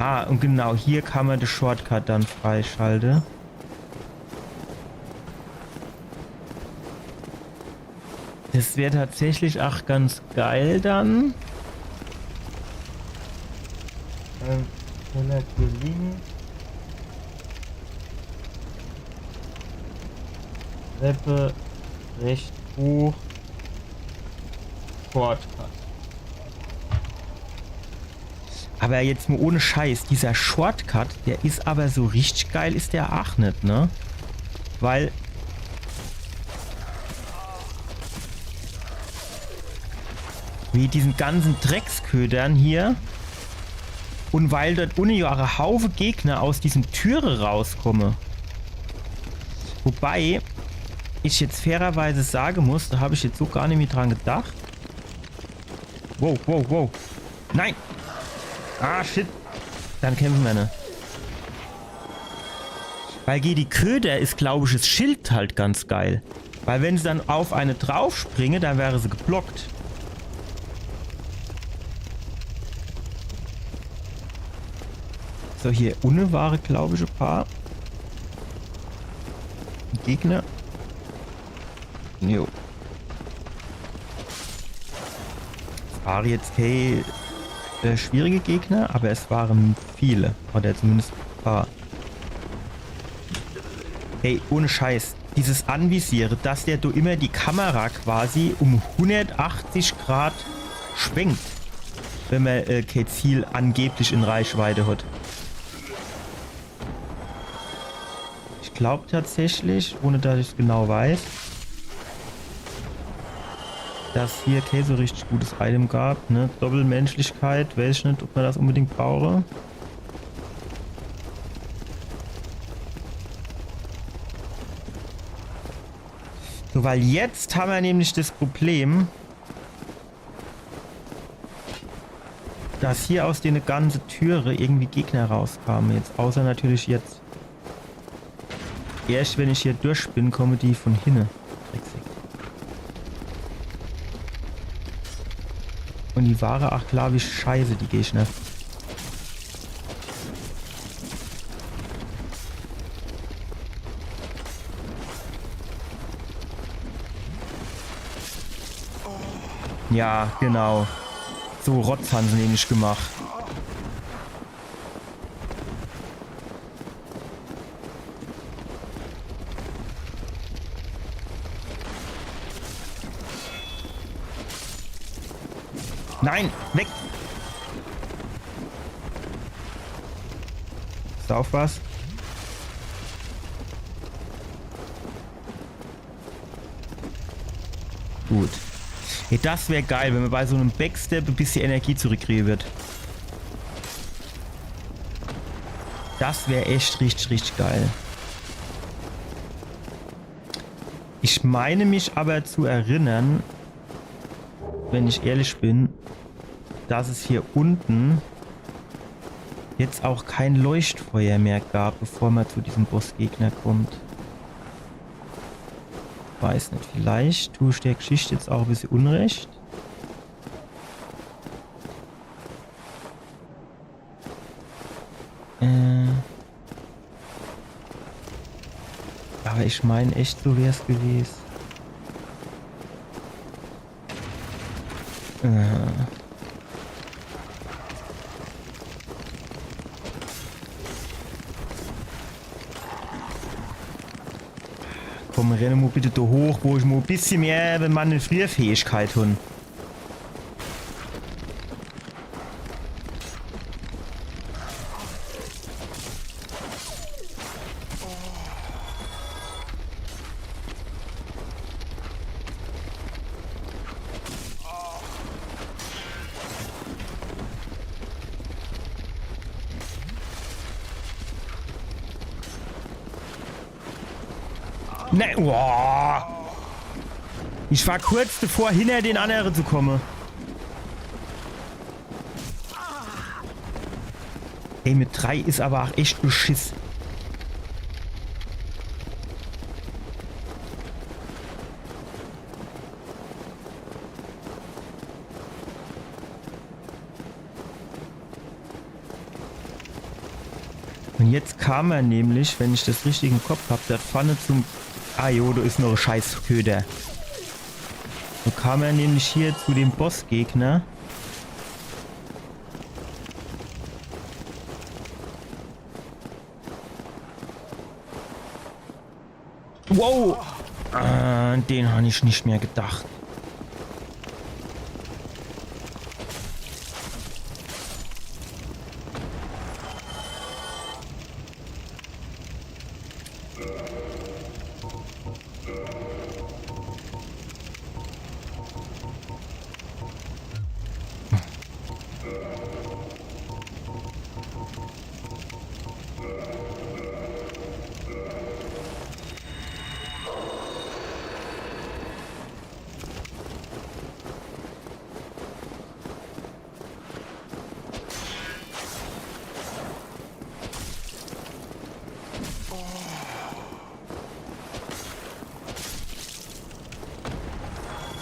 Ah, un genau, hier kammer de Shortcut dann freischalte. Das wär tatsächlich ach ganz geil dann. Ähm, Teller hier links. Treppe rechts hoch. Shortcut. Aber jetzt mo ohne Scheiß, dieser Shortcut, der is aber so richtig geil, is der ach net, ne? Weil wie diesen ganzen Drecksködern hier. Und weil dort unne ja ach e Haufe Gegner aus diesen Türe rauskomme. Wobei ich jetzt fairerweise sage muss, da hab ich jetzt so gar net mehr dran gedacht. Wow, wow, wow. Nein! Ah, shit. Dann kämpfe mer, ne? Weil gege die Köder is, glaub ich, es Schild halt ganz geil. Weil wenn se dann auf eine draufspringe, dann wäre se geblockt. So, hier unne ware, glaub ich, e paar Gegner. Jo. Es ware jetzt kee, äh, schwierige Gegner, aber es ware viele. Oder zumindest e paar. Hey, ohne Scheiß. Dieses Anvisiere, dass der do immer die Kamera quasi um hundertachtzig Grad schwenkt, wenn mer, äh, kee Ziel angeblich in Reichweite hat. Ich glaub tatsächlich, ohne dass ich's genau weiß, dass hier kee so richtig gutes Item gab, ne? Doppelmenschlichkeit, weiß ich net, ob mer das unbedingt brauche. So, weil jetzt hammer nämlich das Problem, dass hier aus dene ganze Türe irgendwie Gegner rauskame. Jetzt, außer natürlich jetzt. Erscht wenn ich hier durch bin, komme die von hinne. Drecksäck. Und die ware ach klar wie Scheiße, die Gegner. Ja, genau. So Rotz han se nämlich gemacht. Nein, weg! Is do ach was? Gut. Ey, das wär geil, wenn mer bei so nem Backstep e bissje Energie zurückkriege würd. Das wär echt richtig, richtig geil. Ich meine mich aber zu erinnern, wenn ich ehrlich bin, dass es hier unten jetzt auch kein Leuchtfeuer mehr gab, bevor man zu diesem Bossgegner kommt. Weiß net, vielleicht tu ich der Geschichte jetzt auch e bissje Unrecht. Äh. Aber ich mein echt, so wär's gewesen. Äh. Komm, renne mo bitte do hoch, wo ich mo e bissje mehr Manövrierfähigkeit hun. Ne, boah. Ich war kurz davor, hinter den anderen zu kommen. Ey, mit drei is aber auch echt Beschiss. Und jetzt kam er nämlich, wenn ich das richtig im Kopf hab, dort vorne zum... Ah jo, do is noch e scheiß Köder. So kam er nämlich hier zu dem Bossgegner. Wow! Äh, an den hab ich net mehr gedacht.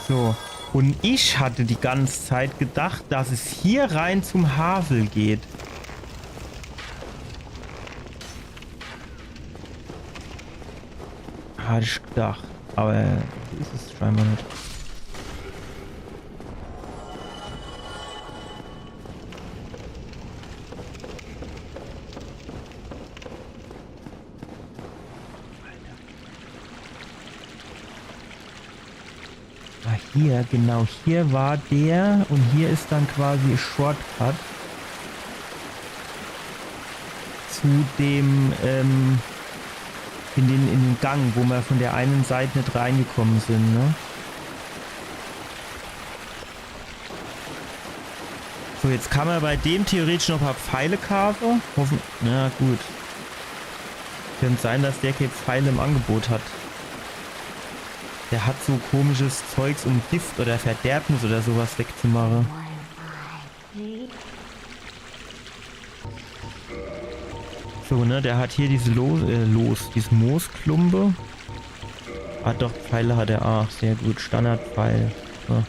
So. Und ich hatte die ganze Zeit gedacht, dass es hier rein zum Havel geht. Hatte ich gedacht. Aber so is es scheinbar net. Ah, hier, genau, hier war der und hier is dann quasi Shortcut zu dem, ähm, in den, in den Gang, wo mer von der einen Seit net reingekommen sin, ne? So, jetzt kann mer bei dem theoretisch noch e paar Pfeile kaafe. Hoffen, na gut. Könnt sein, dass der kee Pfeile im Angebot hat. Der hat so komisches Zeugs, um Gift oder Verderbnis oder sowas wegzumache. So, ne, der hat hier diese Los, äh, Los, diese Moosklumpe. Ah, doch, Pfeile hat er. Ah, sehr gut. Standardpfeil. So.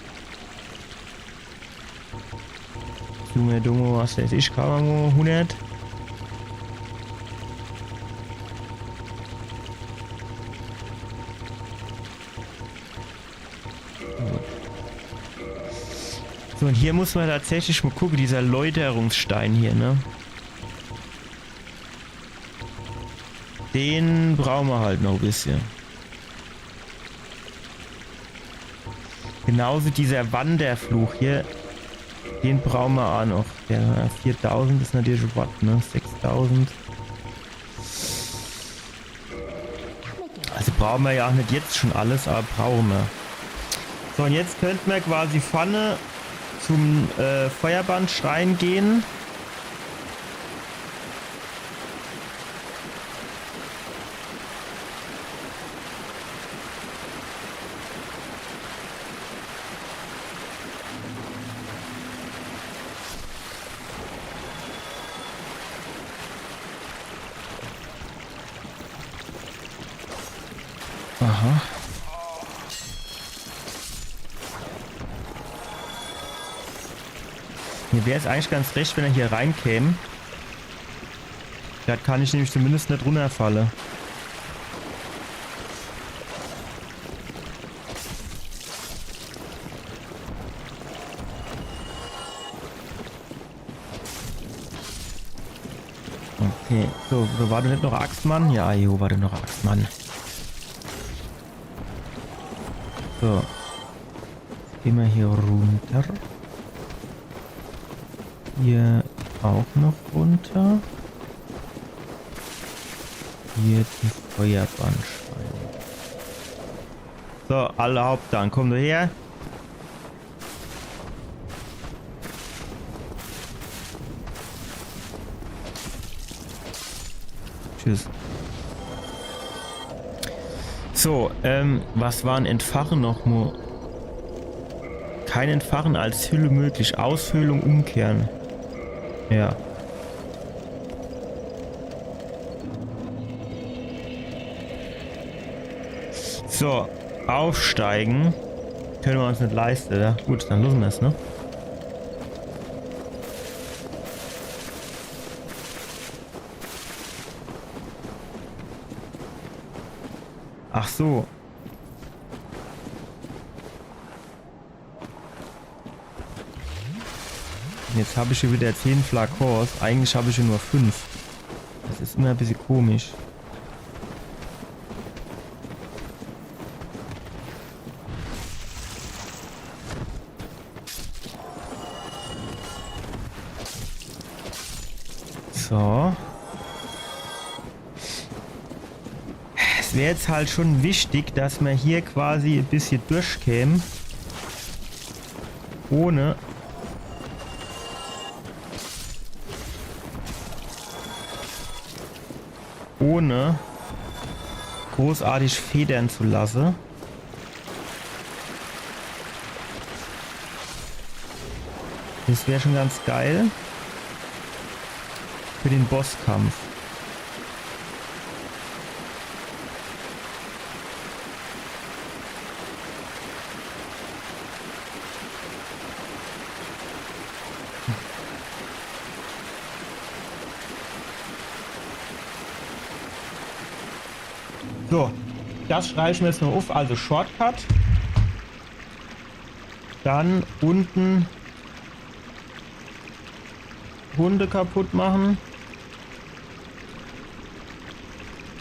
Summe Dumme, was weiß ich, Kawamo, hundert. Gut. So, und hier muss mer tatsächlich mal gucke, dieser Läuterungsstein hier, ne? Den brauche mer halt noch e bissche. Genauso dieser Wanderfluch hier. Den brauche mer aa noch. Der viertausend is natürlich wat, ne? Sechstausend. Also brauche mer ja aa net jetzt schon alles, aber brauche mer. So, und jetzt könnt mer quasi vorne zum, äh, Feuerbandschrein gehen. Aha. Mir wär's eigentlich ganz recht, wenn er hier reinkäm. Do kann ich nämlich zumindest net runnerfalle. Okay, so, so, war do net noch Axtmann? Ja, jo, war do noch Axtmann. So. Geh mer hier runter. Hier auch noch runter. Hier die Feuerbandschreine. So, alle hopp, dann komm du her. Tschüss. So, ähm, was war 'n Entfache noch mo? Kein Entfachen als Hülle möglich. Aushöhlung umkehren. Ja. So, aufsteigen. Könne mer uns net leiste, oder? Gut, dann losse mer's, ne? Ach so. Jetzt hab ich schon wieder zehn Flakons. Eigentlich hab ich schon nur fünf. Das is immer e bissje komisch. So. Es wär jetzt halt schon wichtig, dass mer hier quasi e bissje durchkäm. Ohne, ohne großartig federn zu lasse. Das wär schon ganz geil für den Bosskampf. So, das schreib ich mir jetzt noch auf, also Shortcut. Dann unten Hunde kaputt machen.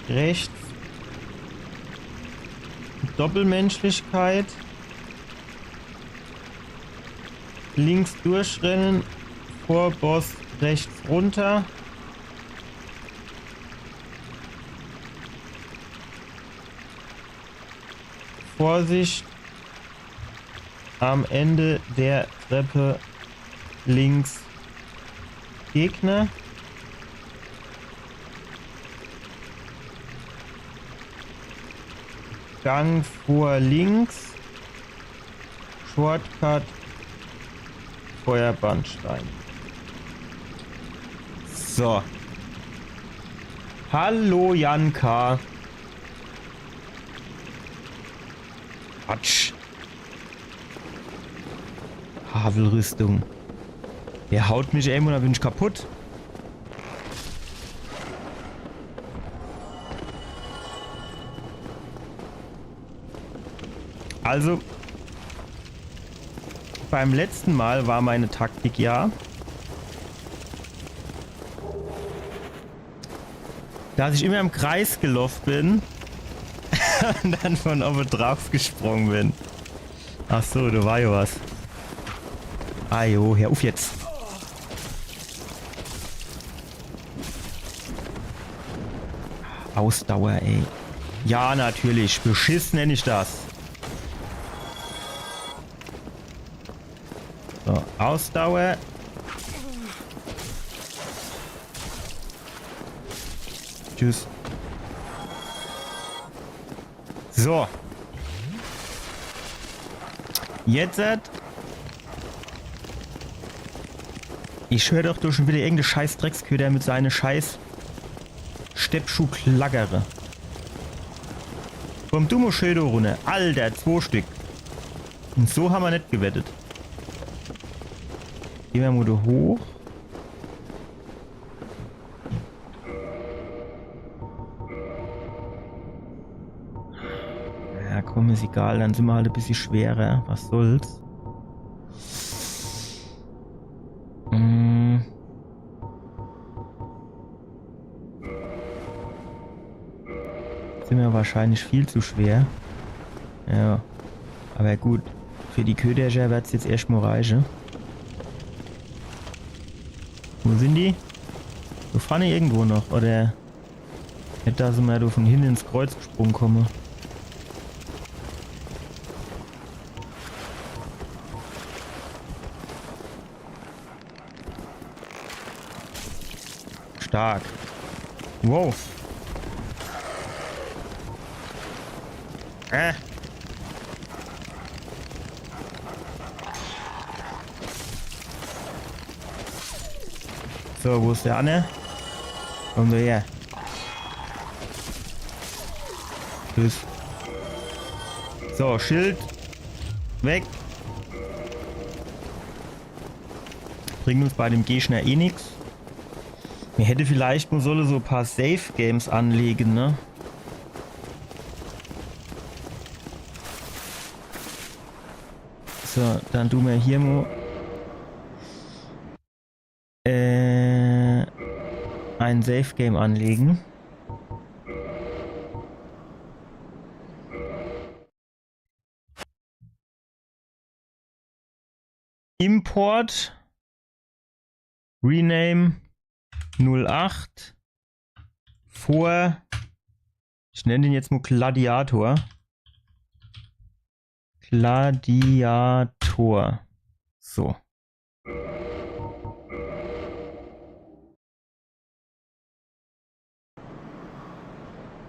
Rechts Doppelmenschlichkeit. Links durchrennen. Vor Boss rechts runter. Vorsicht. Am Ende der Treppe links Gegner. Gang vor links. Shortcut. Feuerbandstein. So. Hallo, Janka. Quatsch. Havelrüstung. Der haut mich irgendwo, dann bin ich kaputt. Also, beim letzten Mal war meine Taktik ja, dass ich immer im Kreis gelaufen bin und dann von oben drauf gesprungen bin. Ach so, da war ja was. Ajo, hör auf jetzt. Ausdauer, ey. Ja, natürlich. Beschiss nenn ich das. So, Ausdauer. Tschüss. So. Jetzt. Ich hör doch do schon wieder irgendeine scheiß Drecksköter mit seine scheiß Steppschuh klackere. Komm du mo schön do runner. Alter, zwo Stück. Und so hammer net gewettet. Geh mer mo do hoch. Ja, komm, is egal, dann sin mer halt e bissje schwerer. Was soll's? Mm. Sin mer wahrscheinlich viel zu schwer. Ja. Aber gut, für die Ködercher werd's jetzt erscht mo reiche. Wo sin die? Do vorne irgendwo noch, oder? Net, dass se mer do von hinne ins Kreuz gesprunge komme. Stark. Wow. Äh. So, wo is der anner? Komm du her. Tschüss. So, Schild. Weg. Bringt uns bei dem Gegner eh nix. Mir hätte vielleicht mo solle so paar Safe Games anlege, ne? So, dann du mer hier mo Ein Save Game anlegen. Import. Rename null acht. Vor. Ich nenne den jetzt mal Gladiator. Gladiator. So.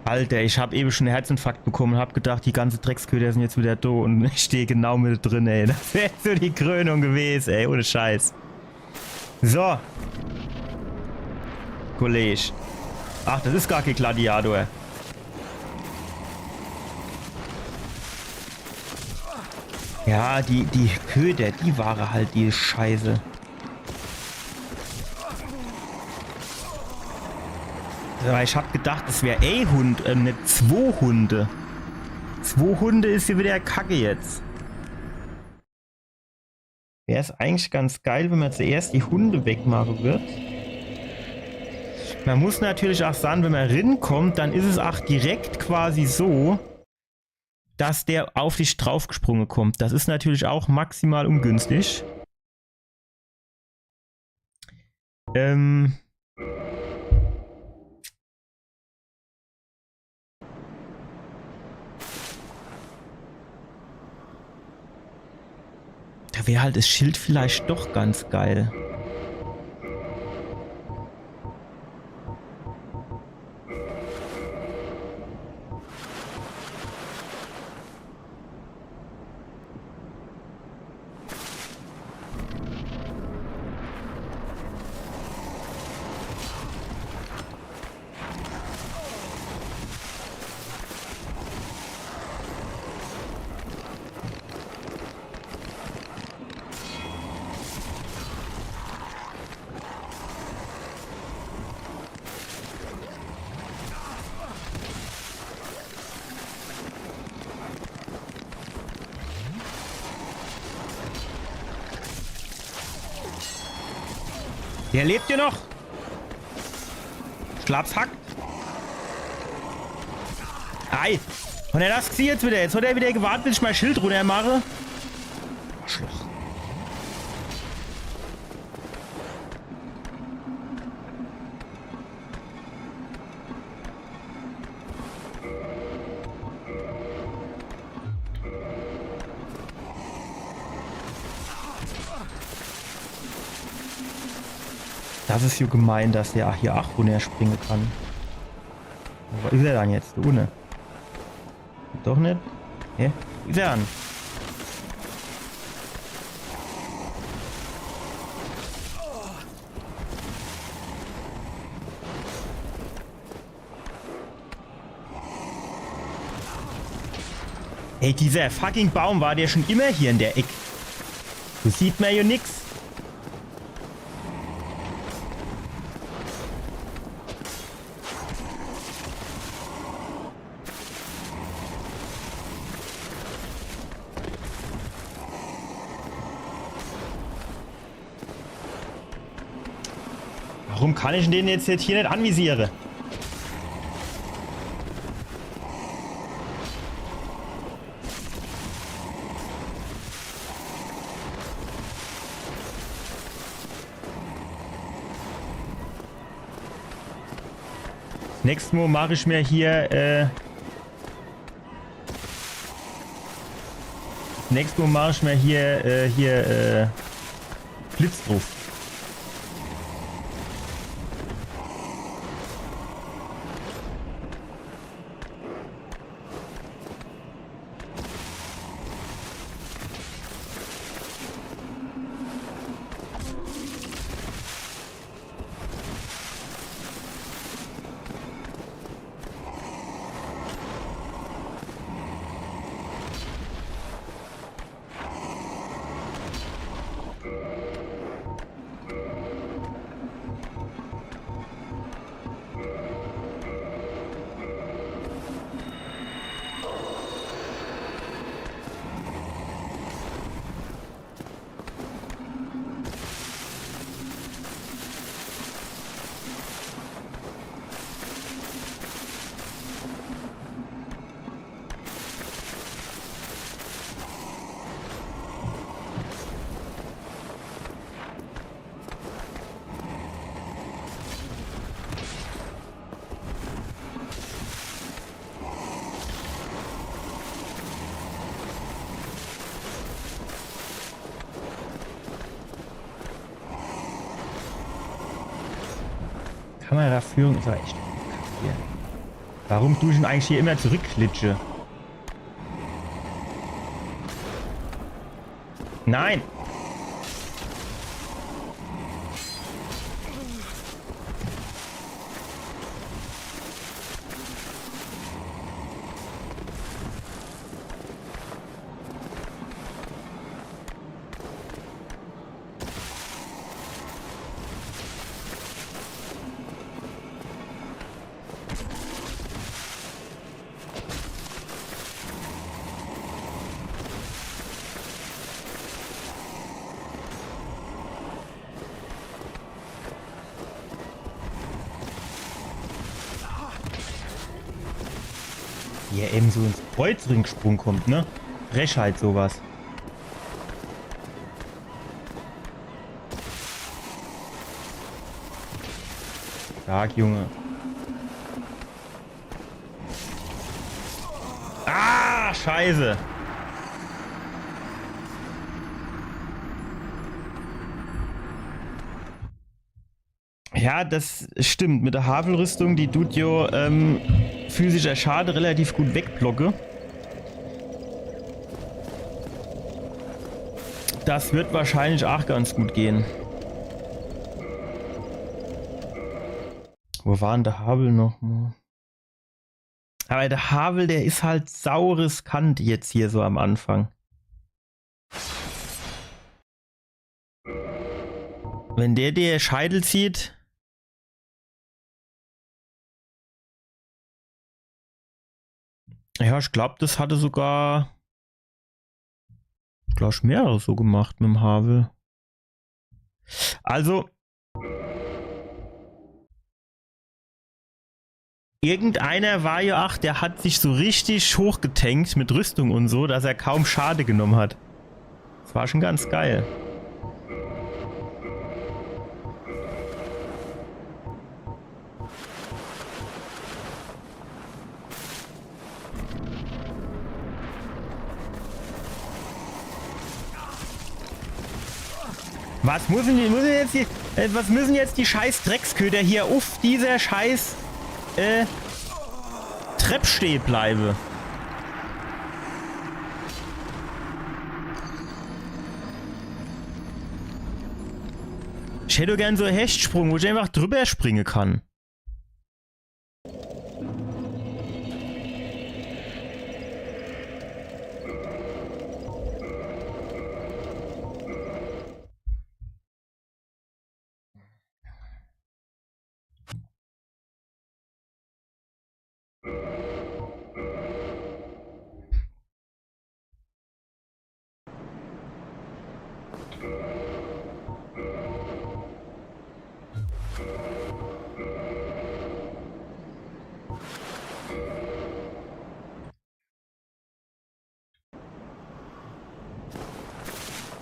Alter, ich hab eben schon einen Herzinfarkt bekommen und hab gedacht, die ganze Drecksköter sind jetzt wieder do und ich stehe genau mit drin, ey. Das wäre so die Krönung gewesen, ey, ohne Scheiß. So. Kollege. Ach, das ist gar kein Gladiator. Ja, die, die Köter, die waren halt die Scheiße. Aber ich hab gedacht, es wär ein Hund, äh, net zwei Hunde. Zwei Hunde ist hier wieder Kacke jetzt. Wär's eigentlich ganz geil, wenn man zuerst die Hunde wegmachen wird. Man muss natürlich auch sagen, wenn man rinkommt, dann ist es auch direkt quasi so, dass der auf dich draufgesprungen kommt. Das ist natürlich auch maximal ungünstig. Ähm. Da wäre halt das Schild vielleicht doch ganz geil. Der lebt ja noch. Schlapsack. Ei. Und er das sieht jetzt wieder. Jetzt hat er wieder gewartet, bis ich mein Schild runtermache. Arschloch. Das ist ja gemein, dass der hier auch runterspringen kann. Wo ist er dann jetzt? Da unten. Doch nicht? Hä? Wo ist er dann? Ey, dieser fucking Baum war der schon immer hier in der Eck. Do sieht mer jo nix. Warum kann ich den jetzt, jetzt hier nicht anvisieren? Nächstes Mal mache ich mir hier, äh, nächstes Mal mache ich mir hier, äh, hier, äh, Blitz drauf. Kameraführung is aber echt kacke hier. Warum du ich denn eigentlich hier immer zurückklitsche? Nein! Wie er eben so ins Kreuz ringesprung kommt, ne? Frechheit sowas. Stark, Junge. Ah, Scheiße. Ja, das stimmt. Mit der Havelrüstung, die dut jo, ähm, physischer Schade relativ gut wegblocke. Das wird wahrscheinlich auch ganz gut gehen. Wo war denn der Havel noch mal? Aber der Havel, der is halt sau riskant jetzt hier so am Anfang. Wenn der dir Scheitel zieht. Ja, ich glaub, das hatte sogar, ich glaub, ich mehrere so gemacht mit dem Havel. Also, irgendeiner war ja, ach, der hat sich so richtig hochgetankt mit Rüstung und so, dass er kaum Schade genommen hat. Das war schon ganz geil. Was müssen die, müssen jetzt die, äh, was müssen jetzt die scheiß Drecksköter hier uff dieser scheiß, äh, Trepp steh bleibe? Ich hätt doch gern so en Hechtsprung, wo ich einfach drüber springe kann.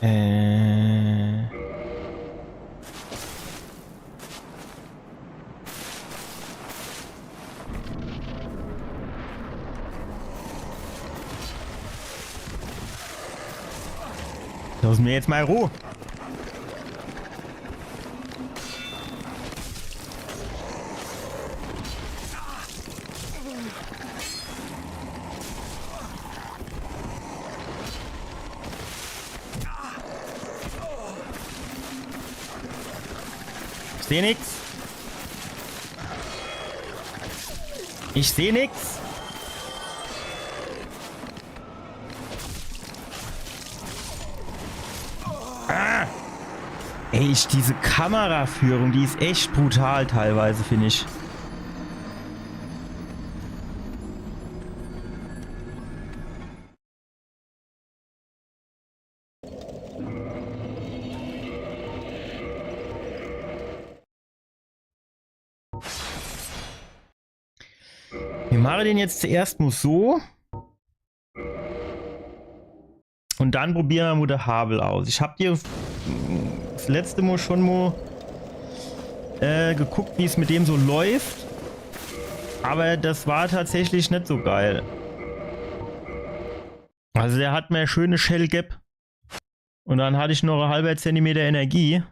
Äh. Lass mir jetzt mal Ruhe. Ich seh nix. Ich seh nix. Ah! Ey, ich, diese Kameraführung, die is echt brutal teilweise, find ich. Mir mache den jetzt zuerscht mo so. Und dann probiere mer mo de Havel aus. Ich hab hier das letzte Mo schon mo, äh, geguckt, wie's mit dem so läuft. Aber das war tatsächlich net so geil. Also der hat mer schöne Schelle geb. Und dann hatt ich noch e halber Zentimeter Energie.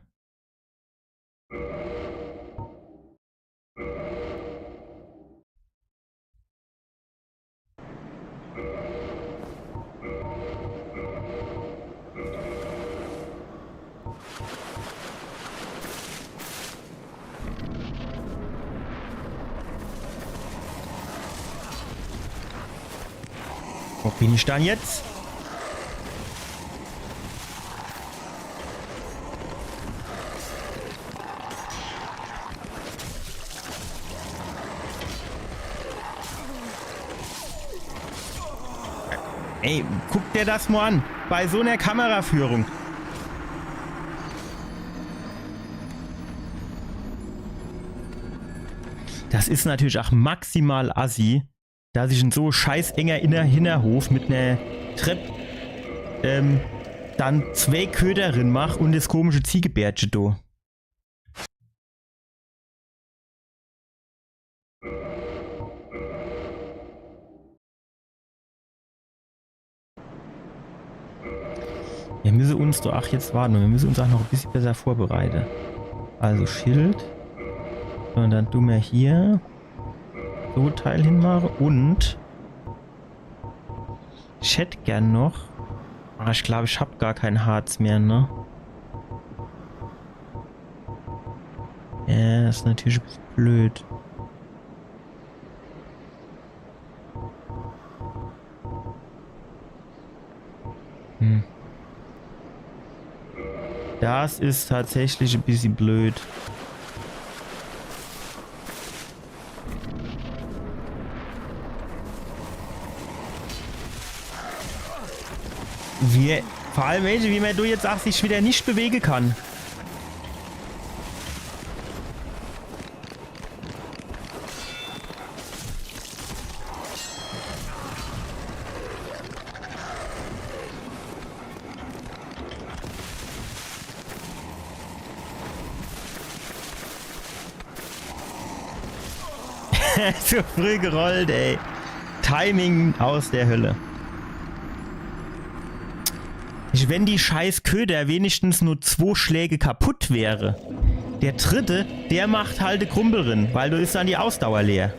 Bin ich dann jetzt? Ey, guck der das mo an. Bei so ner Kameraführung. Das is natürlich ach maximal assi, dass ich in so scheiß enger Inner-, Hinnerhof mit ner Trepp, ähm, dann zwee Köder rin mach un das komische Ziegebärtche do. Mir müsse uns doch, ach, jetzt warte, mir müsse uns ach noch e bissje besser vorbereite. Also Schild. Un dann du mer hier so Teil hinmache un ich hätt gern noch. Ah, ich glaub, ich hab gar kein Harz mehr, ne? Ja, is natürlich e bissje blöd. Hm. Das is tatsächlich e bissje blöd. Wie, vor allem, wie mer do jetzt ach sich wieder net bewege kann. Zu früh gerollt, ey. Timing aus der Hölle. Ich, wenn die scheiß Köder wenigstens nur zwo Schläge kaputt wäre. Der dritte, der macht halt de Krumpel rin, weil do is dann die Ausdauer leer.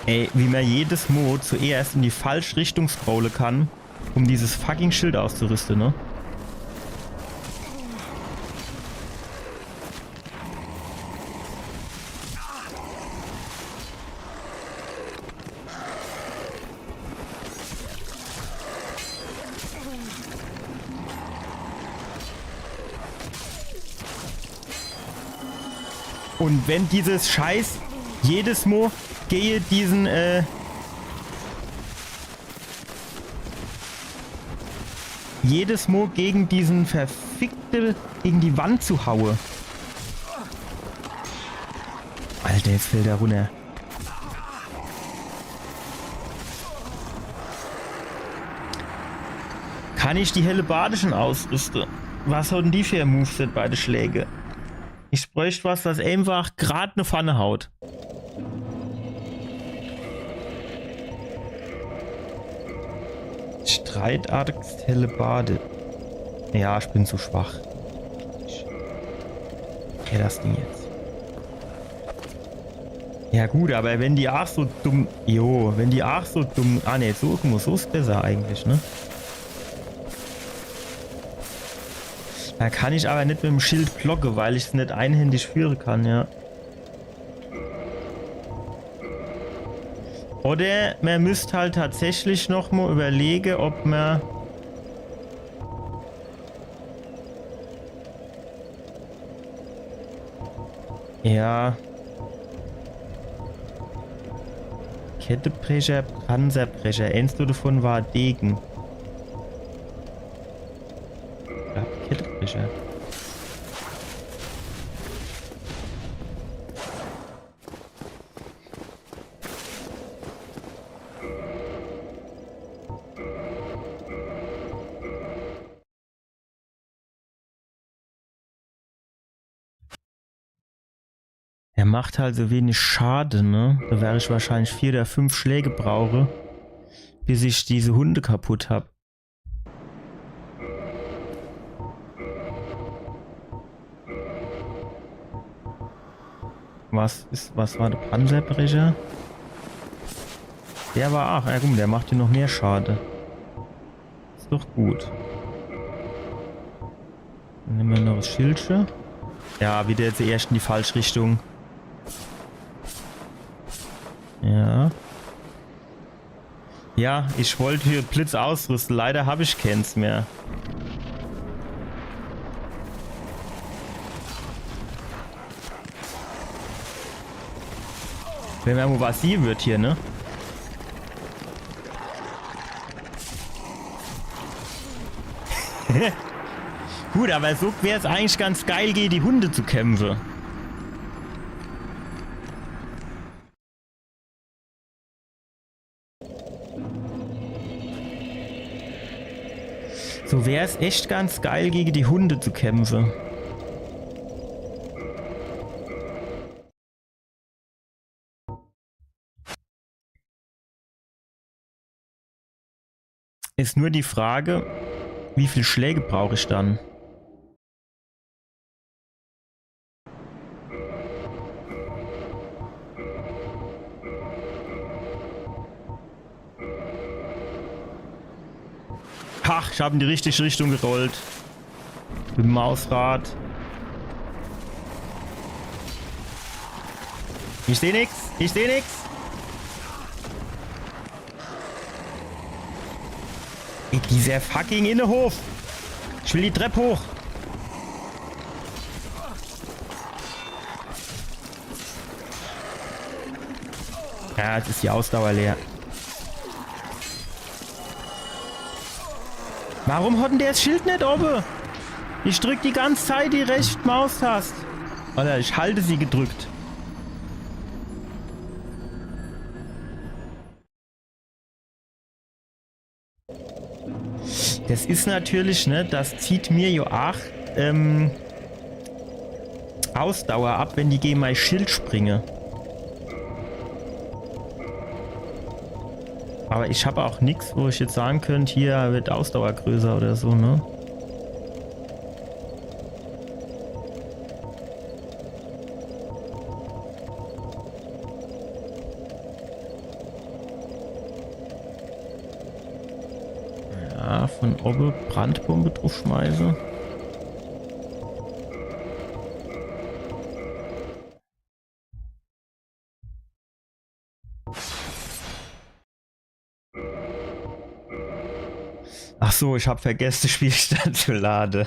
Ey, wie mer jedes Mo zuerscht in die falsch Richtung scrolle kann, um dieses fucking Schild auszurüste, ne? Un wenn dieses Scheiß jedes Mo gege diesen, äh, jedes Mo gegen diesen verfickte, gegen die Wand zu haue. Alter, jetzt fällt er runner. Kann ich die Hellebarde schon ausrüste? Was hat denn die für e Moveset bei de Schläge? Ich bräucht was, was einfach grad ne Pfanne haut. Streitaxt, Hellebarde. Ja, ich bin zu schwach. Ich kenn das Ding jetzt. Ja gut, aber wenn die ach so dumm, jo, wenn die ach so dumm, ah ne, so, guck mo, so is besser eigentlich, ne? Da kann ich aber net mit em Schild blocke, weil ich's net einhändig führe kann, ja. Oder mer müsst halt tatsächlich noch mo überlege, ob mer Ja. Kettebrecher, Panzerbrecher. Eens davon war Degen. Ja, Kettebrecher. Er macht halt so wenig Schade, ne? Da wär ich wahrscheinlich vier oder fünf Schläge brauche, Bis ich diese Hunde kaputt hab. Was is, was war der Panzerbrecher? Der war, ach, ja, guck, der macht dir noch mehr Schade. Is doch gut. Dann nemme mer noch das Schildche. Ja, wieder jetzt erst in die falsche Richtung. Ja. Ja, ich wollt hier Blitz ausrüste. Leider hab ich keens mehr. Wenn mer mo was hier wird hier, ne? Gut, aber so wär's eigentlich ganz geil, gegen die Hunde zu kämpfe. So wär's echt ganz geil, gegen die Hunde zu kämpfe. Is nur die Frage, wie viel Schläge brauch ich dann? Ach, ich hab in die richtige Richtung gerollt. Mit dem Mausrad. Ich seh nix. Ich seh nix. Ey, dieser fucking Innenhof. Ich will die Trepp hoch. Ja, jetzt is die Ausdauer leer. Warum hat denn der das Schild net obe? Ich drück die ganze Zeit die rechte Maustast. Oder ich halte sie gedrückt. Das is natürlich, ne, das zieht mir jo aach, ähm, Ausdauer ab, wenn die gegen mein Schild springe. Aber ich hab auch nix, wo ich jetzt sagen könnt, hier wird Ausdauer größer oder so, ne? Ja, von obe Brandbombe draufschmeiße. Ach so, ich hab vergesse, de Spielstand zu lade.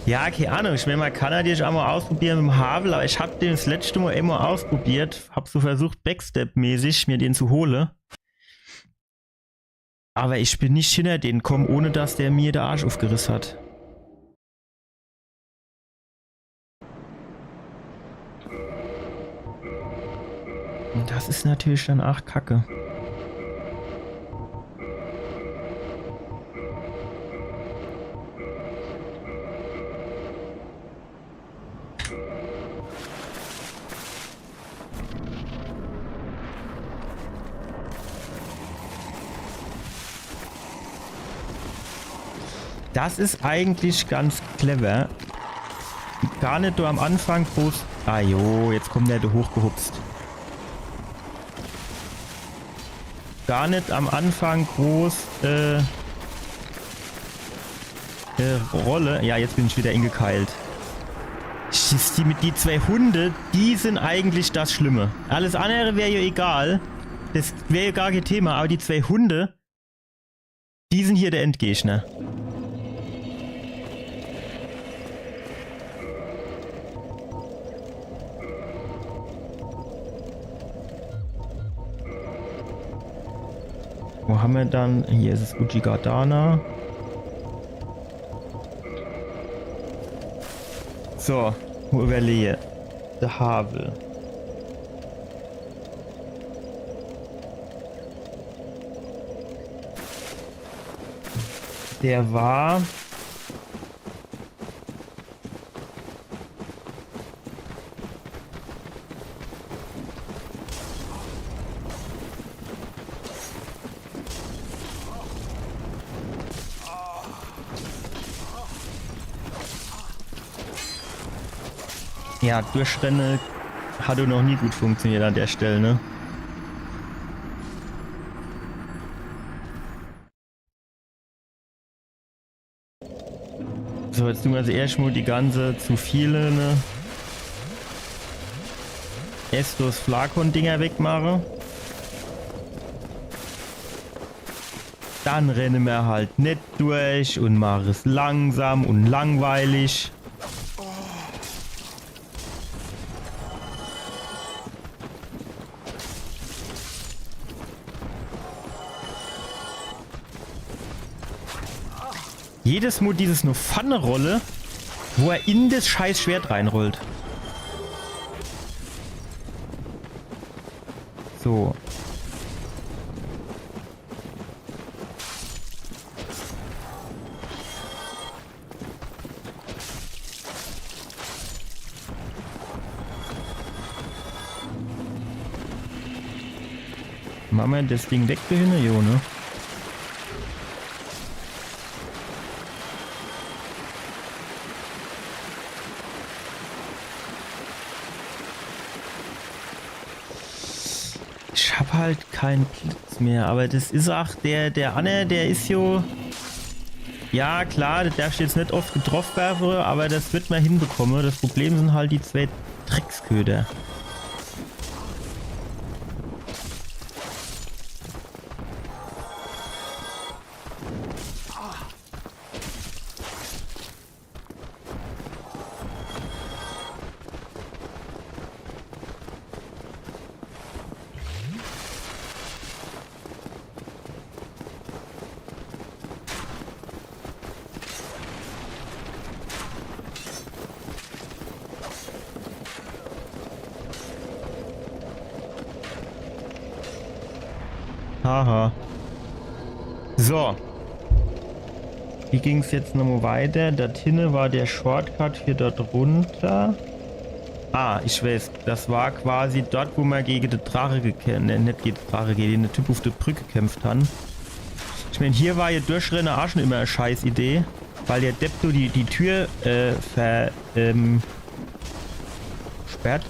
Ja, kee Ahnung. Ich mein, man kann natürlich aa mol ausprobiere mit dem Havel, aber ich hab den das letschte Mol emol ausprobiert, hab so versucht, Backstep-mäßig mir den zu hole. Aber ich bin net hinner den komm, ohne dass der mir de Arsch uffgeriss hat. Und das is natürlich dann aach kacke. Das is eigentlich ganz clever. Gar net do am Anfang groß. Ah jo, jetzt kommt der do hochgehupst. Gar net am Anfang groß, äh, äh, rolle. Ja, jetzt bin ich wieder ingekeilt. Die, die, die zwei Hunde, die sin eigentlich das Schlimme. Alles andere wär jo egal. Das wär jo gar kee Thema, aber die zwei Hunde, die sin hier de Endgegner. Wo hammer dann? Hier is es Uchigatana. So, mo überlehe. De Havel. Der war Ja, durchrenne hat doch noch nie gut funktioniert an der Stell, ne? So, jetzt tun mer also erscht mol die ganze zu viele, ne? Estus Flakon-Dinger wegmache. Dann renne mer halt net durch un mache's langsam un langweilig. Jedes Mol dieses no vanne rolle, wo er in des scheiß Schwert reinrollt. So. Mache mer des Ding weg do hinne? Jo, ne? Ich hab halt kein Blitz mehr, awwer des is ach der, der anner, der is jo. Ja, klar, der derf jetzt net oft getroff werre, awwer des werd mer hinbekomme. Des Problem sin halt die zwee Drecksköter. Haha. So. Wie ging's jetzt nochmol weiter? Dort hinne war der Shortcut für dort runter. Ah, ich weiß. Des war quasi dort, wo mer gege de Drache gekämpft, ne, net gege de Drache, gege de Typ uff de Brück gekämpft han. Ich mein, hier war jo Durchrenne ach schun immer e scheiß Idee, weil der Depp do die, die Tür, äh, ver-, ähm, sperrt.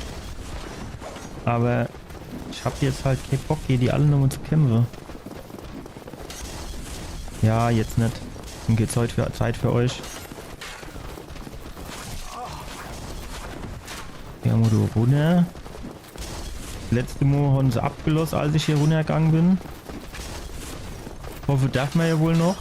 Awwer ich hab jetzt halt kee Bock, gege die alle nochmol zu kämpfe. Ja, jetzt net. Dann geht's heut für, Zeit für euch. Ja, mol do runner. Letzte Mol han se abgeloss, als ich hier runnergang bin. Hoffe, derf mer jo wohl noch.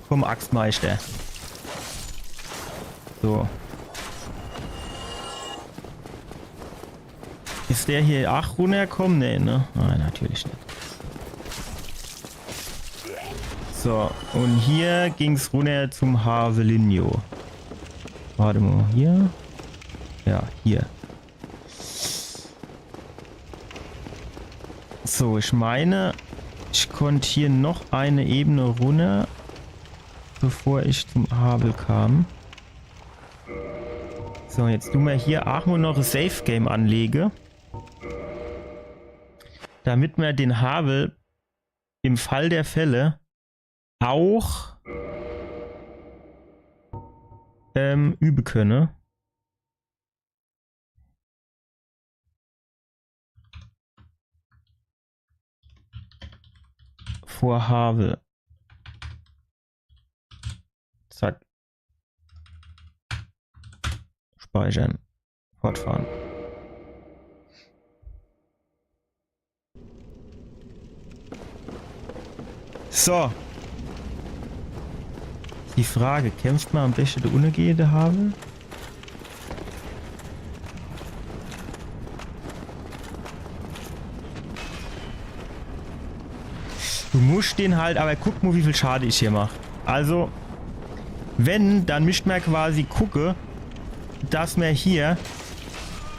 Komm, Axtmeister. So. Is der hier ach runnerkomme? Nee, ne? Nein, natürlich net. So, un hier ging's runner zum Havelinho. Wart emol, hier? Ja, hier. So, ich mein, ich konnt hier noch e Ebene runner, bevor ich zum Havel kam. So, jetzt du mer hier ach mol noch e Safe Game anlege. Damit mer den Havel im Fall der Fälle ach, ähm, übe könne. Vor Havel. Zack. Speichern. Fortfahren. So. Die Frage, kämpft mer am beschte do unne gege de Havel? Du muscht den halt, awwer guck mol, wie viel Schade ich hier mach. Also, wenn, dann mischt mer quasi gucke, dass mer hier,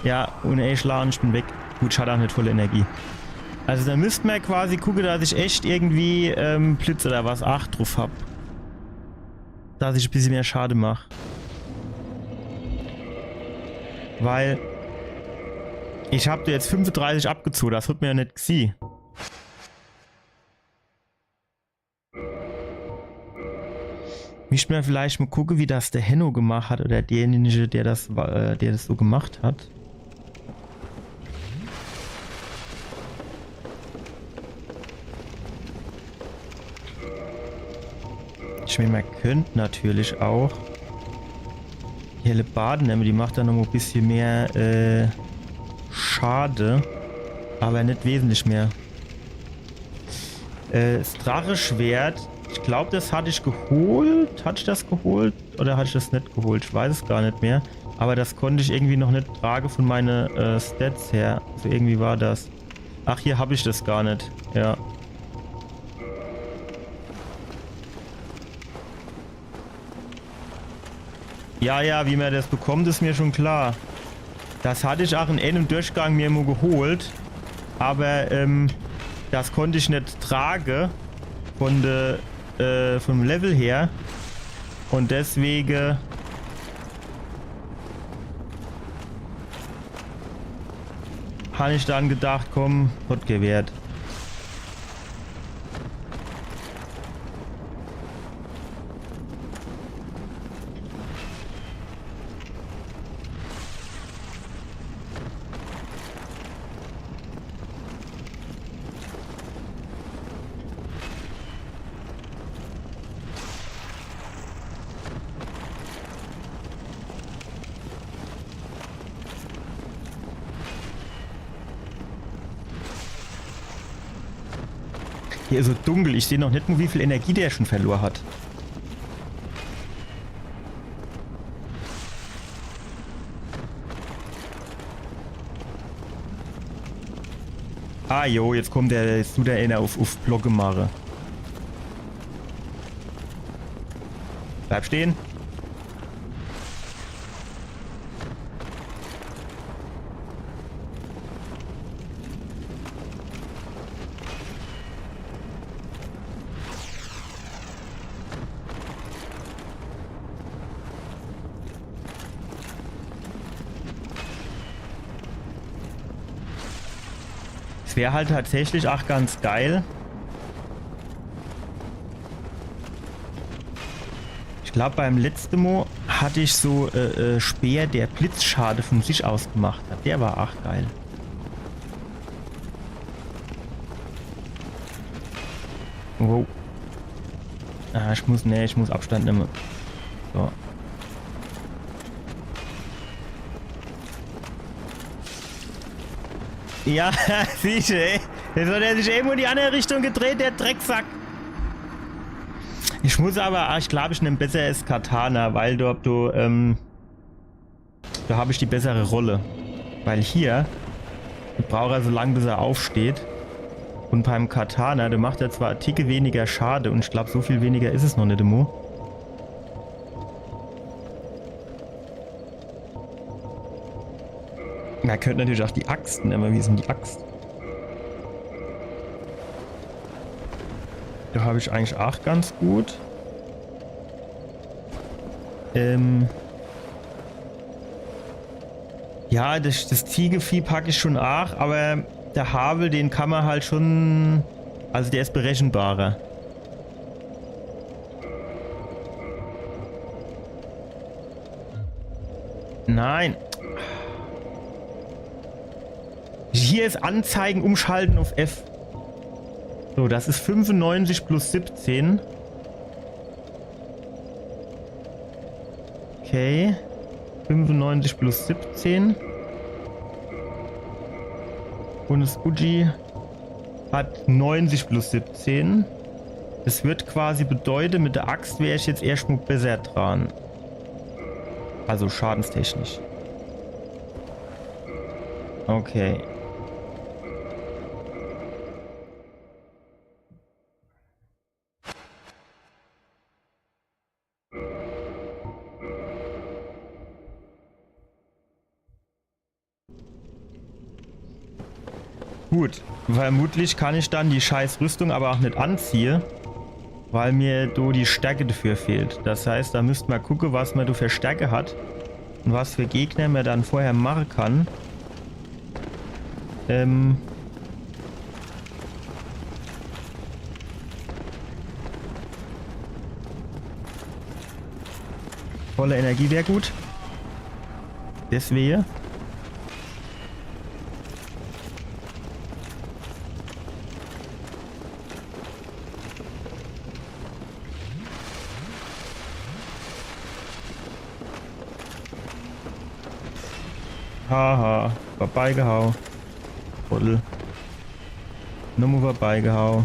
ja, un ey, schlan, ich bin weg. Gut, ich hat ach net volle Energie. Also da müsst mer quasi gucke, dass ich echt irgendwie ähm, Blitz oder was aach druff hab. Dass ich e bissje mehr Schade mach. Weil ich hab dir jetzt fünfunddreißig abgezoge, das hat mer jo net gesieh. Misst mer vielleicht mol gucke, wie das de Henno gemacht hat oder derjenige, der das, wa- äh, der das so gemacht hat. Ich mään, mer könnt natürlich aach die Hellebarde nemme, die macht dann noch e bissje mehr äh, Schade, aber net wesentlich mehr. Äh, das Dracheschwert, ich glaub, das hat ich geholt. Hat ich das geholt? Oder hat ich das net geholt? Ich weiß es gar net mehr. Aber das konnt ich irgendwie noch net trage von meine äh, Stats her. Also irgendwie war das. Ach, hier hab ich das gar net. Ja. Ja, ja, wie mer das bekommt, is mir schon klar. Das hat ich aach in einem Durchgang mir mo geholt. Aber ähm, das konnt ich net trage von de, äh, vom Level her. Und deswege han ich dann gedacht, komm, hat gewährt. Hier is so dunkel, ich seh noch net mo, wie viel Energie der schon verlor hat. Ah jo, jetzt kommt der, jetzt tut der eener uff, uff Blocke mache. Bleib stehen. Es wär halt tatsächlich aach ganz geil. Ich glaub, beim letzte Mo hatt ich so äh, äh, Speer, der Blitzschade von sich aus gemacht hat. Der war aach geil. Wow. Ah, ich muss, nee, ich muss Abstand nemme. So. Ja, siehsche, ey. Jetzt hat er sich eben in die andere Richtung gedreht, der Drecksack. Ich muss aber, ah, ich glaub, ich nemm besser das Katana, weil du, du, ähm, da hab ich die bessere Rolle. Weil hier braucht er so lang, bis er aufsteht. Und beim Katana, der macht ja zwar Ticke weniger Schade und ich glaub, so viel weniger is es noch net emo. Man könnt natürlich auch die Axt nemme, aber wie is denn die Axt? Da hab ich eigentlich auch ganz gut. Ähm. Ja, das, das Ziegevieh pack ich schon aach, aber der Havel, den kann man halt schon, also der is berechenbarer. Nein. Hier is Anzeigen, umschalten auf F. So, das is fünfundneunzig plus siebzehn. Okay. Fünfundneunzig plus siebzehn. Und das Uji hat neunzig plus siebzehn. Das wird quasi bedeuten, mit der Axt wär ich jetzt erscht mo besser dran. Also schadenstechnisch. Okay. Gut, vermutlich kann ich dann die scheiß Rüstung aber auch net anziehe, weil mir do die Stärke dafür fehlt. Das heißt, da müsst mer gucke, was mer do für Stärke hat und was für Gegner mer dann vorher mache kann. Ähm. Volle Energie wär gut. Deswege. Haha, vorbeigehau. Trottel. Nochmo vorbeigehau.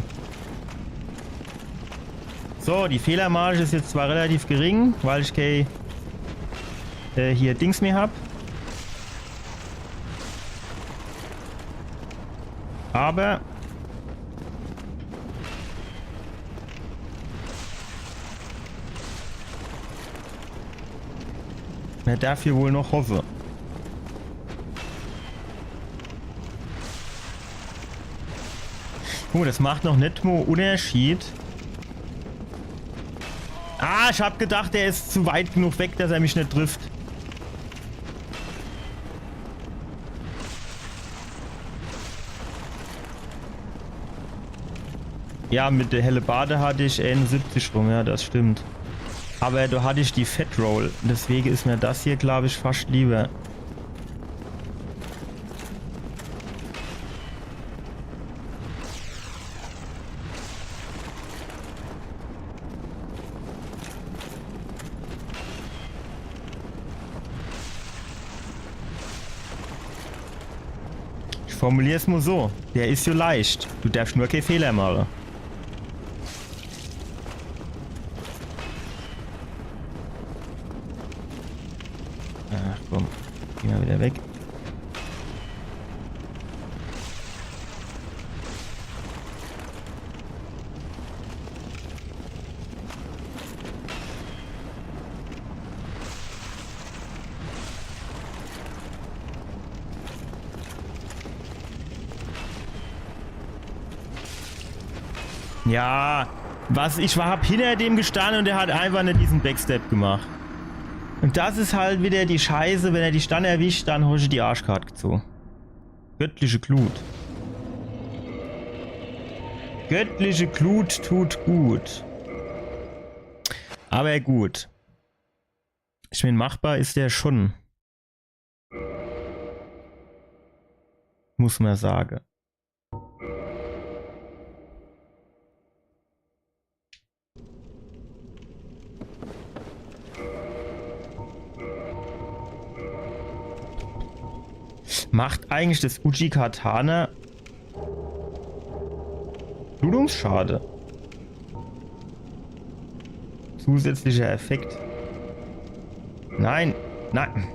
So, die Fehlermarge is jetzt zwar relativ gering, weil ich kee, äh, hier Dings mehr hab. Aber mer darf hier wohl noch hoffe. Guck mo, das macht noch net mo Unterschied. Ah, ich hab gedacht, der is zu weit genug weg, dass er mich net trifft. Ja, mit der Hellebarde hatt ich einundsiebzig rum, ja, das stimmt. Aber do hatt ich die Fat Roll, deswege is mir das hier, glaub ich, fast lieber. Ich formulier's mo so. Der is jo leicht. Du darfst nur kee Fehler mache. Ach komm, geh mo wieder weg. Ja, was, ich war, hab hinter dem gestann und der hat einfach net diesen Backstep gemacht. Und das is halt wieder die Scheiße, wenn er dich dann erwischt, dann hosch du die Arschkart gezoge. Göttliche Glut. Göttliche Glut tut gut. Aber gut. Ich mein, machbar is der schon. Muss mer sage. Macht eigentlich das Uchigatana Blutungsschade? Zusätzlicher Effekt. Nein, nein.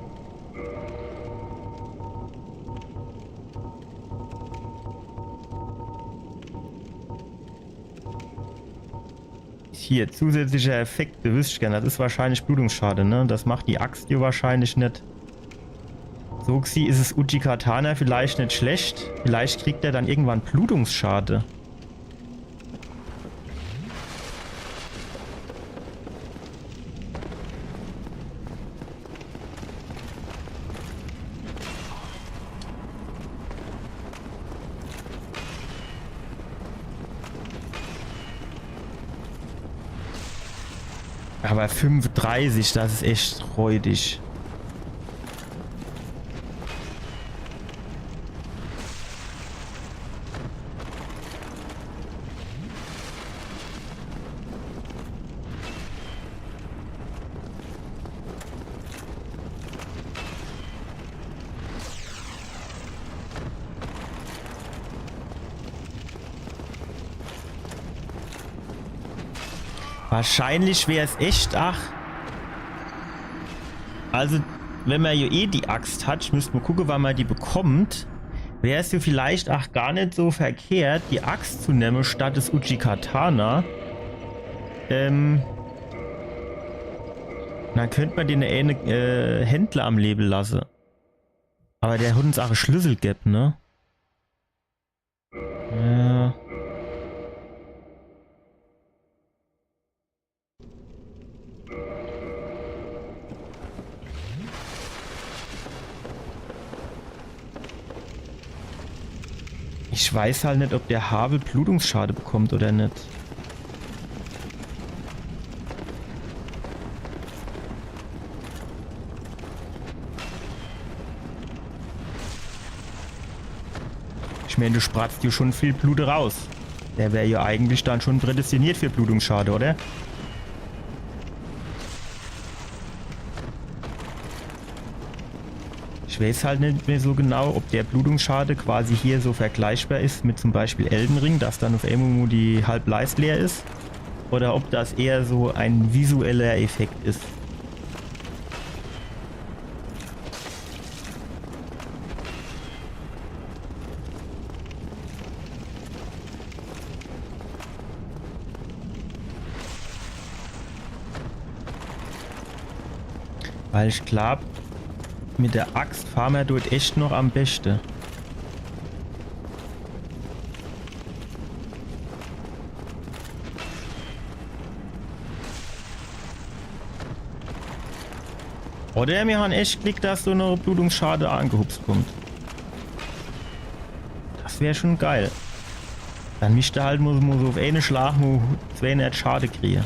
Hier, zusätzlicher Effekt, du wüsst gern, das is wahrscheinlich Blutungsschade, ne? Das macht die Axt hier wahrscheinlich net. So gesieh is es Uchigatana vielleicht net schlecht. Vielleicht kriegt er dann irgendwann Blutungsschade. Aber fünfunddreißig, das is echt räudig. Wahrscheinlich wär's echt, ach. Also, wenn mer jo eh die Axt hat, ich müsst mo gucke, wann mer die bekommt, wär's jo vielleicht ach gar net so verkehrt, die Axt zu nemme statt des Uchigatana. Ähm, dann könnt mer den ene, äh, Händler am Lebe lasse. Aber der hat uns ach e Schlüssel gebb, ne? Ich weiß halt net, ob der Havel Blutungsschade bekommt oder net. Ich mein, du spratzt jo schon viel Blut raus. Der wär jo eigentlich dann schon prädestiniert für Blutungsschade, oder? Ich weiß halt net mehr so genau, ob der Blutungsschade quasi hier so vergleichbar is mit zum Beispiel Elden Ring, dass dann uff emol die halb Leist leer is. Oder ob das eher so en visueller Effekt is. Weil ich glaub, mit der Axt fahre mer dort echt noch am beste. Oder mir han echt Glick, dass so en Blutungsschade angehupst kommt. Das wär schon geil. Dann misst er halt, muss, muss uff ene Schlag nur zweihundert Schade kriege.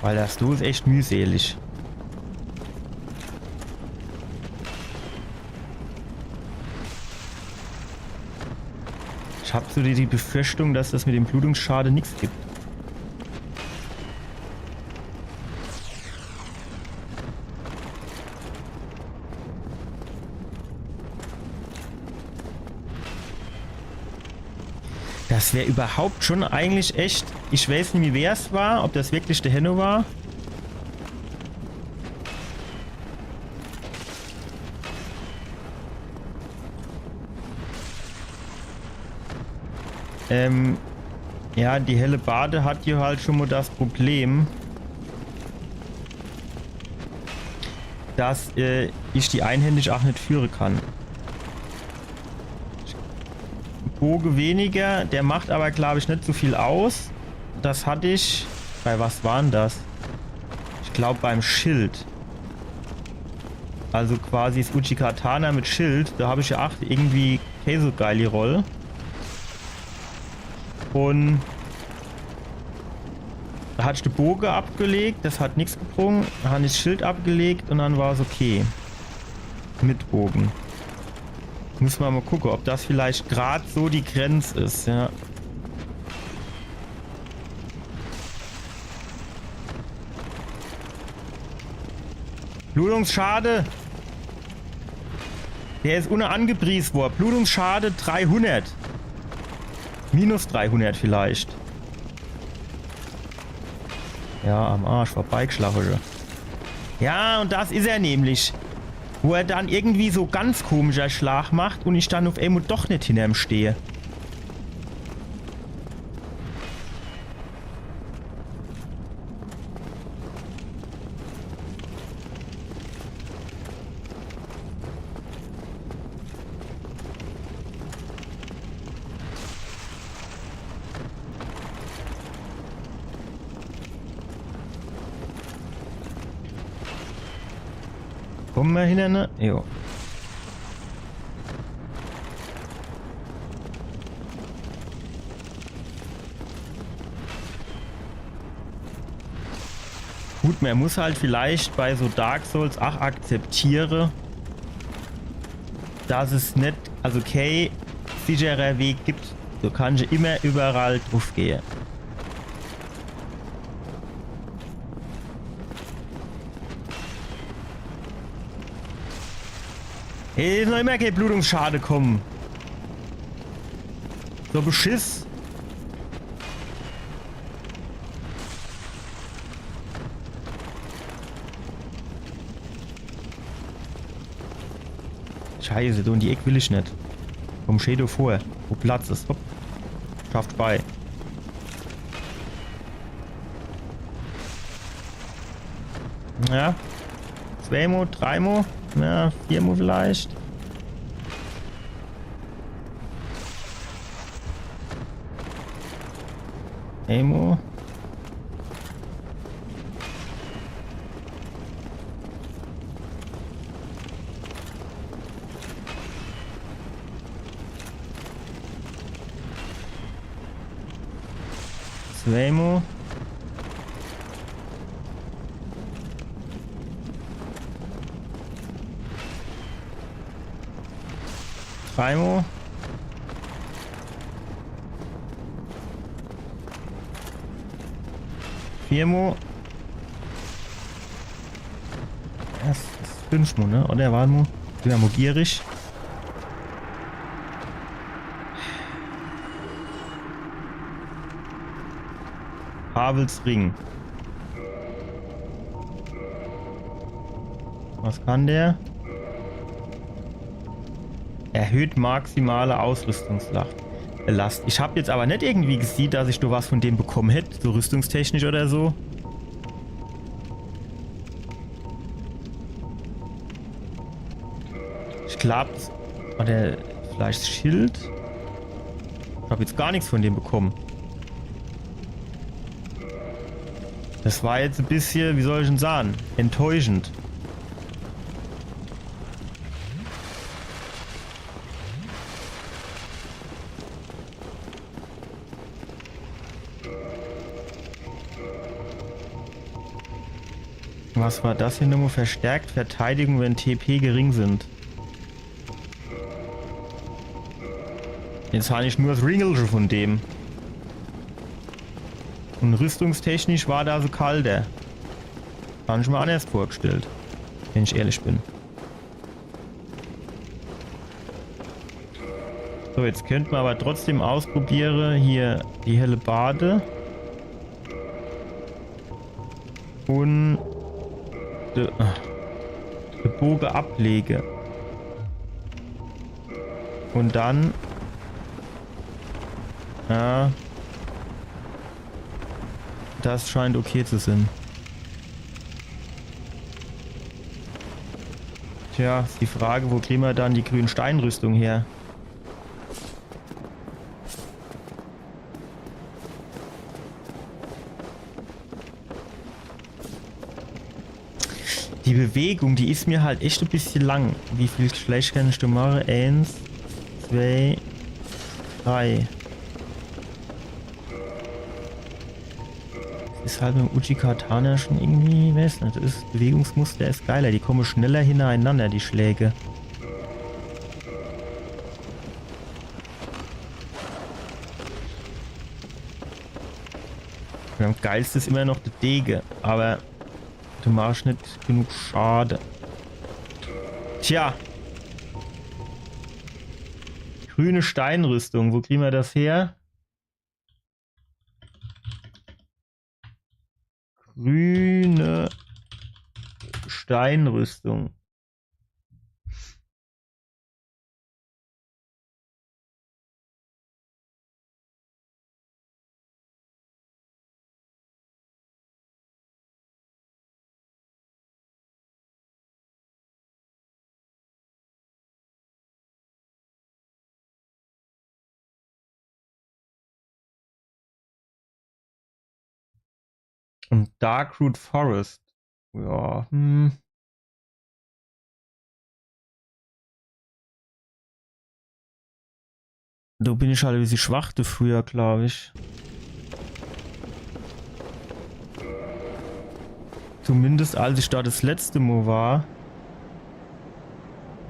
Weil das do is echt mühselig. Ich hab so die, die Befürchtung, dass das mit dem Blutungsschade nix gibt. Das wär überhaupt schon eigentlich echt, ich weiß nimmi, wer's war, ob das wirklich der Henno war. Ähm, ja, die Hellebarde hat jo halt schon mo das Problem, dass, äh, ich die einhändig ach net führe kann. Boge weniger, der macht aber, glaub ich, net so viel aus. Das hatt ich, bei was war dann das? Ich glaub, beim Schild. Also quasi 's Uchigatana mit Schild, do hab ich jo ach irgendwie kä so geili Roll. Un do hatt ich de Boge abgelegt, das hat nix gebrung. Dann han ich 's Schild abgelegt un dann war's okay. Mit Boge. Muss mer mo gucke, ob das vielleicht grad so die Grenz is, ja. Blutungsschade! Der is unne angepriest wor. Blutungsschade dreihundert. Minus dreihundert vielleicht. Ja, am Arsch, vorbeigeschlage. Ja, un das is er nämlich. Wo er dann irgendwie so ganz komischer Schlag macht un ich dann uff emol doch net hinnerm stehe. Komme mer hinne, ne? Jo. Gut, mer muss halt vielleicht bei so Dark Souls ach akzeptiere, dass es net, also kä sicherer Weg gibt. Du kannsch immer überall druff gehe. Ey, is noch immer kä Blutungsschade komme. So Beschiss. Scheiße, do in die Eck will ich net. Komm, schee do vor, wo Platz is. Hopp. Schafft bei. Ja. Zweimo, dreimo, ja, viermo vielleicht. Emo. Zweemo. Dreimo. Viermo. Das is fünfmo, ne? Oder wart mo? Bin ja mo gierig. Havels Ring. Was kann der? Erhöht maximale Ausrüstungslast. Last. Ich hab jetzt aber net irgendwie gesieht, dass ich do was von dem bekommen hätt, so rüstungstechnisch oder so. Ich glaub, das war der vielleicht Schild. Ich hab jetzt gar nix von dem bekommen. Das war jetzt e bissche, wie soll ich denn sagen, enttäuschend. Was war das hier nochmo? Verstärkt Verteidigung, wenn T P gering sind. Jetzt hab ich nur das Ringelche von dem. Und rüstungstechnisch war da so kalter. Hab ich mir anders vorgestellt, wenn ich ehrlich bin. So, jetzt könnte man aber trotzdem ausprobieren, hier die Hellebarde. Und de, de Boge ablege. Und dann. Ja. Das scheint okay zu sein. Tja, ist die Frage, wo kriegen wir dann die grüne Steinrüstung her? Die Bewegung, die ist mir halt echt ein bisschen lang. Wie viel Schläge kann ich da machen? Eins, zwei, drei. Das ist halt mit dem Uchigatana schon irgendwie, weiß nicht, das Bewegungsmuster ist geiler. Die kommen schneller hintereinander, die Schläge. Und am geilsten ist immer noch der Dege, aber du machst nicht genug Schade. Tja. Grüne Steinrüstung, wo kriegen wir das her? Grüne Steinrüstung. Und Darkroot Forest. Ja, hm. Do bin ich halt e bissje schwach dafür, glaub ich. Zumindest als ich do das letzte Mo war,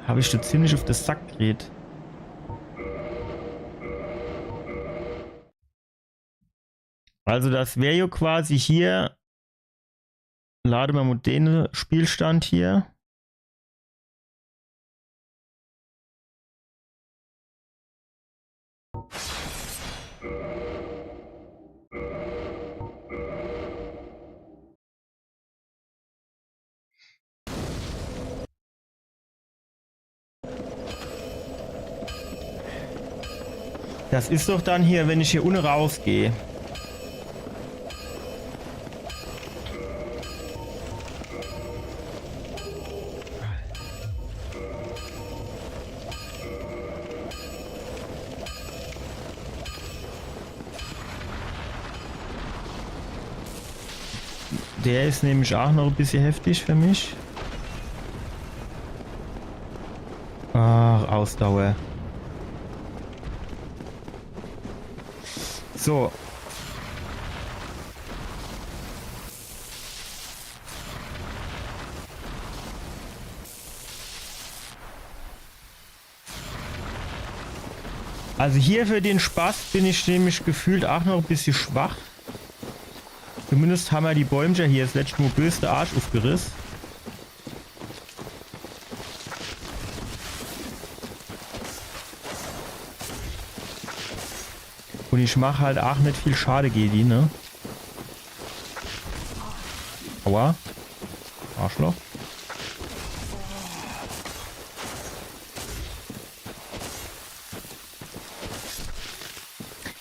hab ich do ziemlich uff de Sack gekriet. Also das wär jo quasi hier. Lade mer mo den Spielstand hier. Das is doch dann hier, wenn ich hier unne rausgeh. Der is nämlich ach noch e bissje heftig für mich. Ach, Ausdauer. So. Also hier für den Spaß bin ich nämlich gefühlt auch noch e bissje schwach. Zumindest hammer die Bäumcher hier 's letschte Mol bös de Arsch ufgeriss. Un ich mach halt aach net viel Schade gege die, ne? Aua. Arschloch.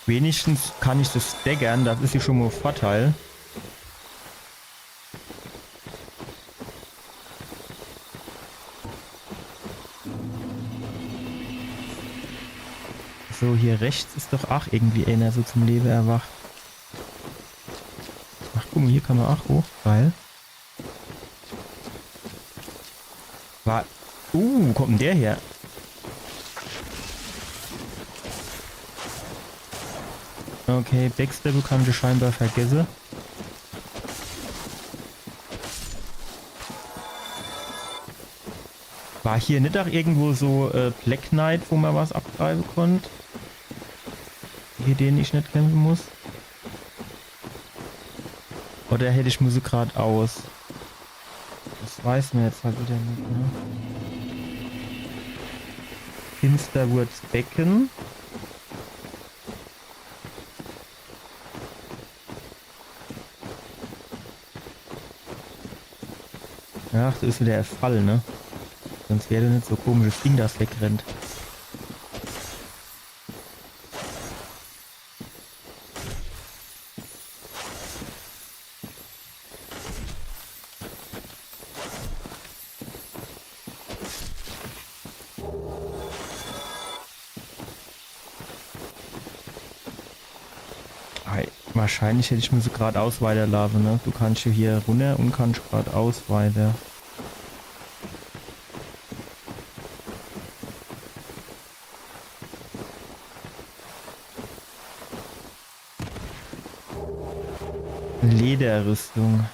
Wenigstens kann ich se staggern, das is jo schon mol e Vorteil. So, hier rechts is doch aach irgendwie ener so zum Lewe erwacht. Ach, guck mol, hier kann ma aach hoch, geil. Wa-, uh, wo kommt denn der her? Okay, Backstabbe kann ich scheinbar vergesse. War hier net aach irgendwo so, äh, Black Knight, wo ma was abgreife konnt? Gege den ich net kämpfe muss? Oder hätt ich müsse gradaus? Das weiß ma jetzt halt wieder net, ne? Finsterwurz Becken. Ach, das is wieder der Fall, ne? Sonst wär doch net so komisches Ding, das wegrennt. Ei, wahrscheinlich hätt ich müsse gradaus weiterlaafe, ne? Du kannst jo hier runner un kannst gradaus weiter. Lederrüstung.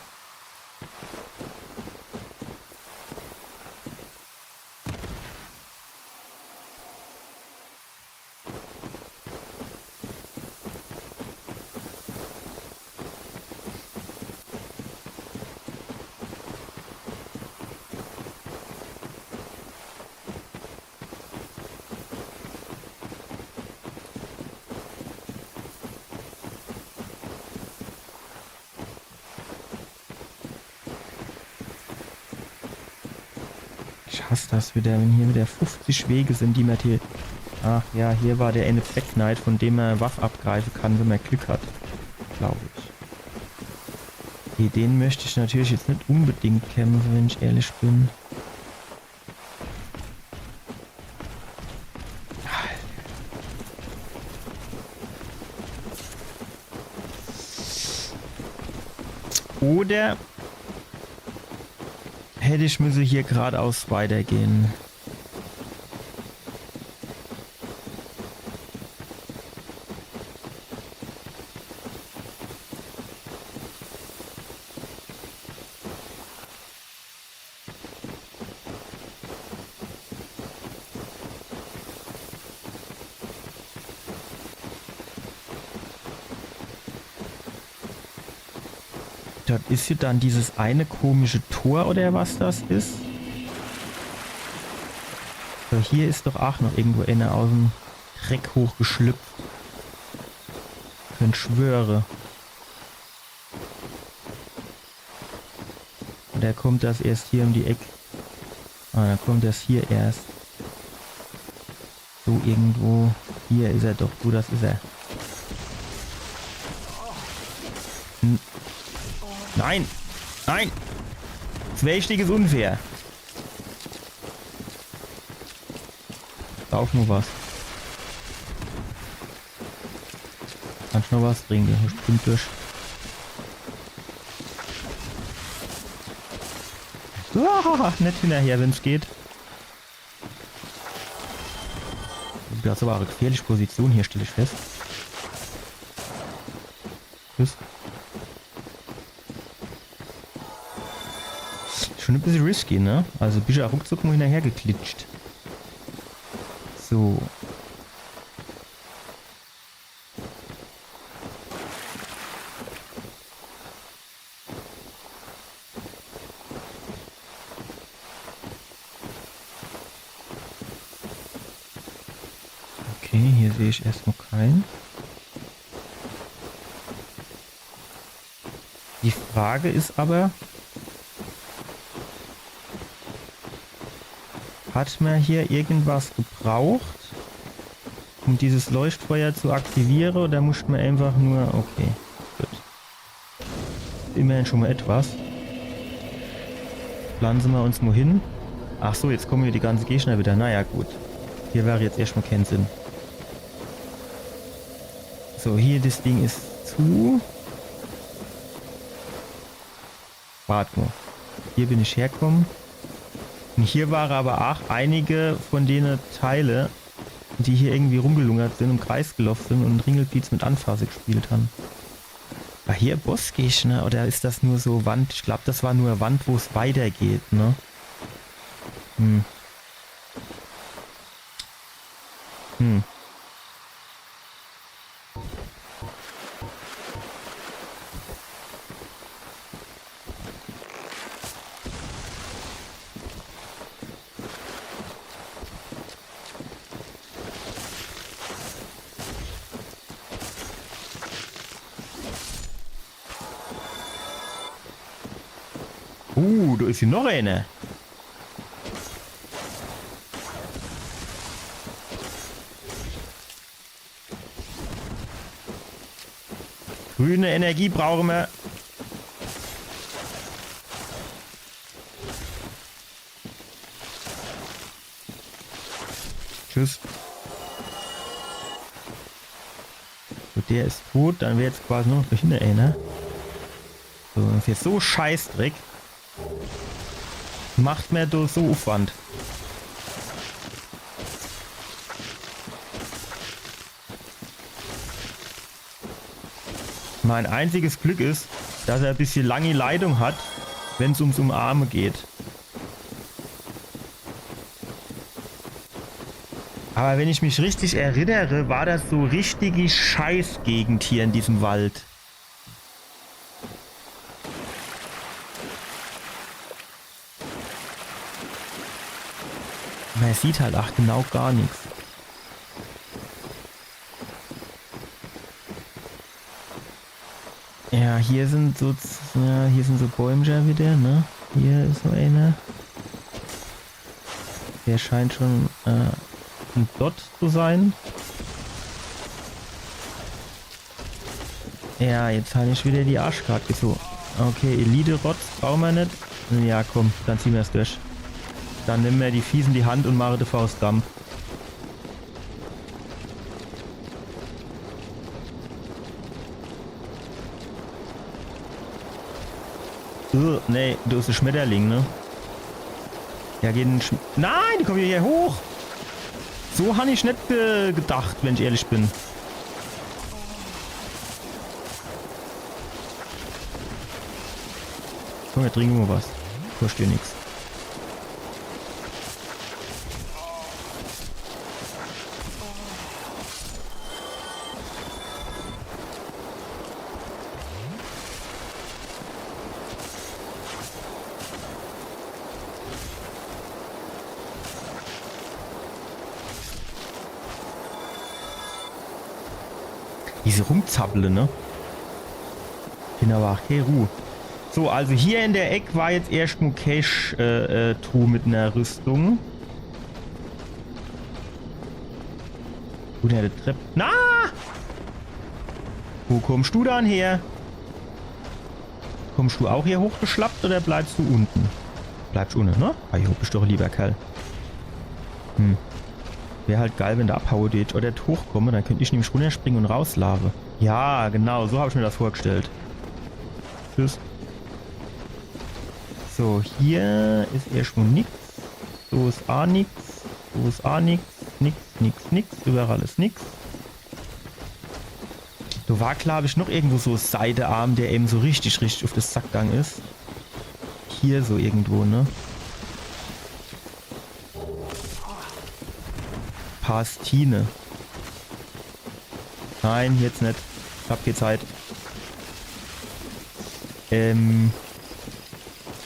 Ich hass das wieder, wenn hier wieder fünfzig Wege sind, die ma hier... Ach ja, hier war der eine Black Knight, von dem ma Waff abgreife kann, wenn ma Glück hat. Glaub ich. Gege den möcht ich natürlich jetzt net unbedingt kämpfe, wenn ich ehrlich bin. Oder hätt ich müsse hier gradaus weitergehe. Das is jo dann dieses eine komische Tor, oder was das is. So, hier is doch aach noch irgendwo einer aus'm Dreck hochgeschlüpft. Könnt schwöre. Oder kommt das erst hier um die Eck? Ah, dann kommt das hier erst. So irgendwo. Hier is er doch. Du, das is er. N-, nein! Nein! Zwei Stück is unfair. Sauf nur was. Kannst noch was trinke? Ich bin durch. Ah, net hinnerher, wenn's geht. Das is aber e gefährliche Position hier, stell ich fest. Tschüss. Schon e bissje risky, ne? Also bisch jo ruckzuck mol hinnerher geglitscht. So. Okay, hier seh ich erstmal kein. Die Frage is aber, hat mer hier irgendwas gebraucht, um dieses Leuchtfeuer zu aktiviere, oder muscht mer einfach nur, okay, gut. Immerhin schon mal etwas. Pflanze mer uns mal hin. Ach so, jetzt kommen hier die ganze Gegner wieder. Naja, gut. Hier wäre jetzt erstmal kein Sinn. So, hier das Ding is zu. Wart mal. Hier bin ich herkommen. Und hier waren aber auch einige von denen Teile, die hier irgendwie rumgelungert sind, im Kreis gelaufen sind und Ringelpiez mit Anfasse gespielt haben. War hier Bossgegner oder is das nur so Wand? Ich glaub, das war nur Wand, wo's weitergeht, ne? Hm. Hm. Uh, da is hier noch einer. Grüne Energie brauchen wir. Tschüss. Gut, der is tot. Dann wär jetzt quasi nur noch der hinter einer. So, das is jetzt so Scheißdreck. Macht mir do so Aufwand. Mein einziges Glück is, dass er e bissche lange Leitung hat, wenn's ums Umarme geht. Aber wenn ich mich richtig erinnere, war das so richtige Scheißgegend hier in diesem Wald. Man sieht halt ach genau gar nix. Ja, hier sind so z-, ja, hier sind so Bäumcher wieder, ne? Hier is so einer. Der scheint schon, äh, en Dot zu sein. Ja, jetzt hab ich wieder die Arschkart gezogen. Okay, Elite-Rotz brauchen wir net. Ja, komm, dann ziehen wir's durch. Dann nehmen wir die Fies in die Hand und machen de Forrest Gump. Ugh, nee, du bist ein Schmetterling, ne? Ja, geht ein Schm-, nein, die kommen hier hoch. So han ich net, äh, gedacht, wenn ich ehrlich bin. Komm, wir trinken mal was. Kostet ja nix. Diese Rumzapple, ne? Genau, ach, hey, Ruhe. So, also hier in der Eck war jetzt erscht mo Cache, äh, äh, Truhe mit ner Rüstung. Unter der Treppe. Na! Wo kommst du dann her? Kommst du auch hier hochgeschlappt oder bleibst du unten? Bleibst unten, ne? Ah jo, bist doch e lieber Kerl. Hm. Wär halt geil, wenn der abhaue dät oder hochkomme, dann könnt ich nämlich runnerspringe und rauslaafe. Ja, genau, so hab ich mir das vorgestellt. Tschüss. So, hier is erscht mo nix. So is a nix. So is a nix. Nix, nix, nix. Überall is nix. Do war, glaub ich, noch irgendwo so Seidearm, der eben so richtig, richtig uff de Sack gang is. Hier so irgendwo, ne? Pastine. Nein, jetzt net. Ich hab kä Zeit. Ähm,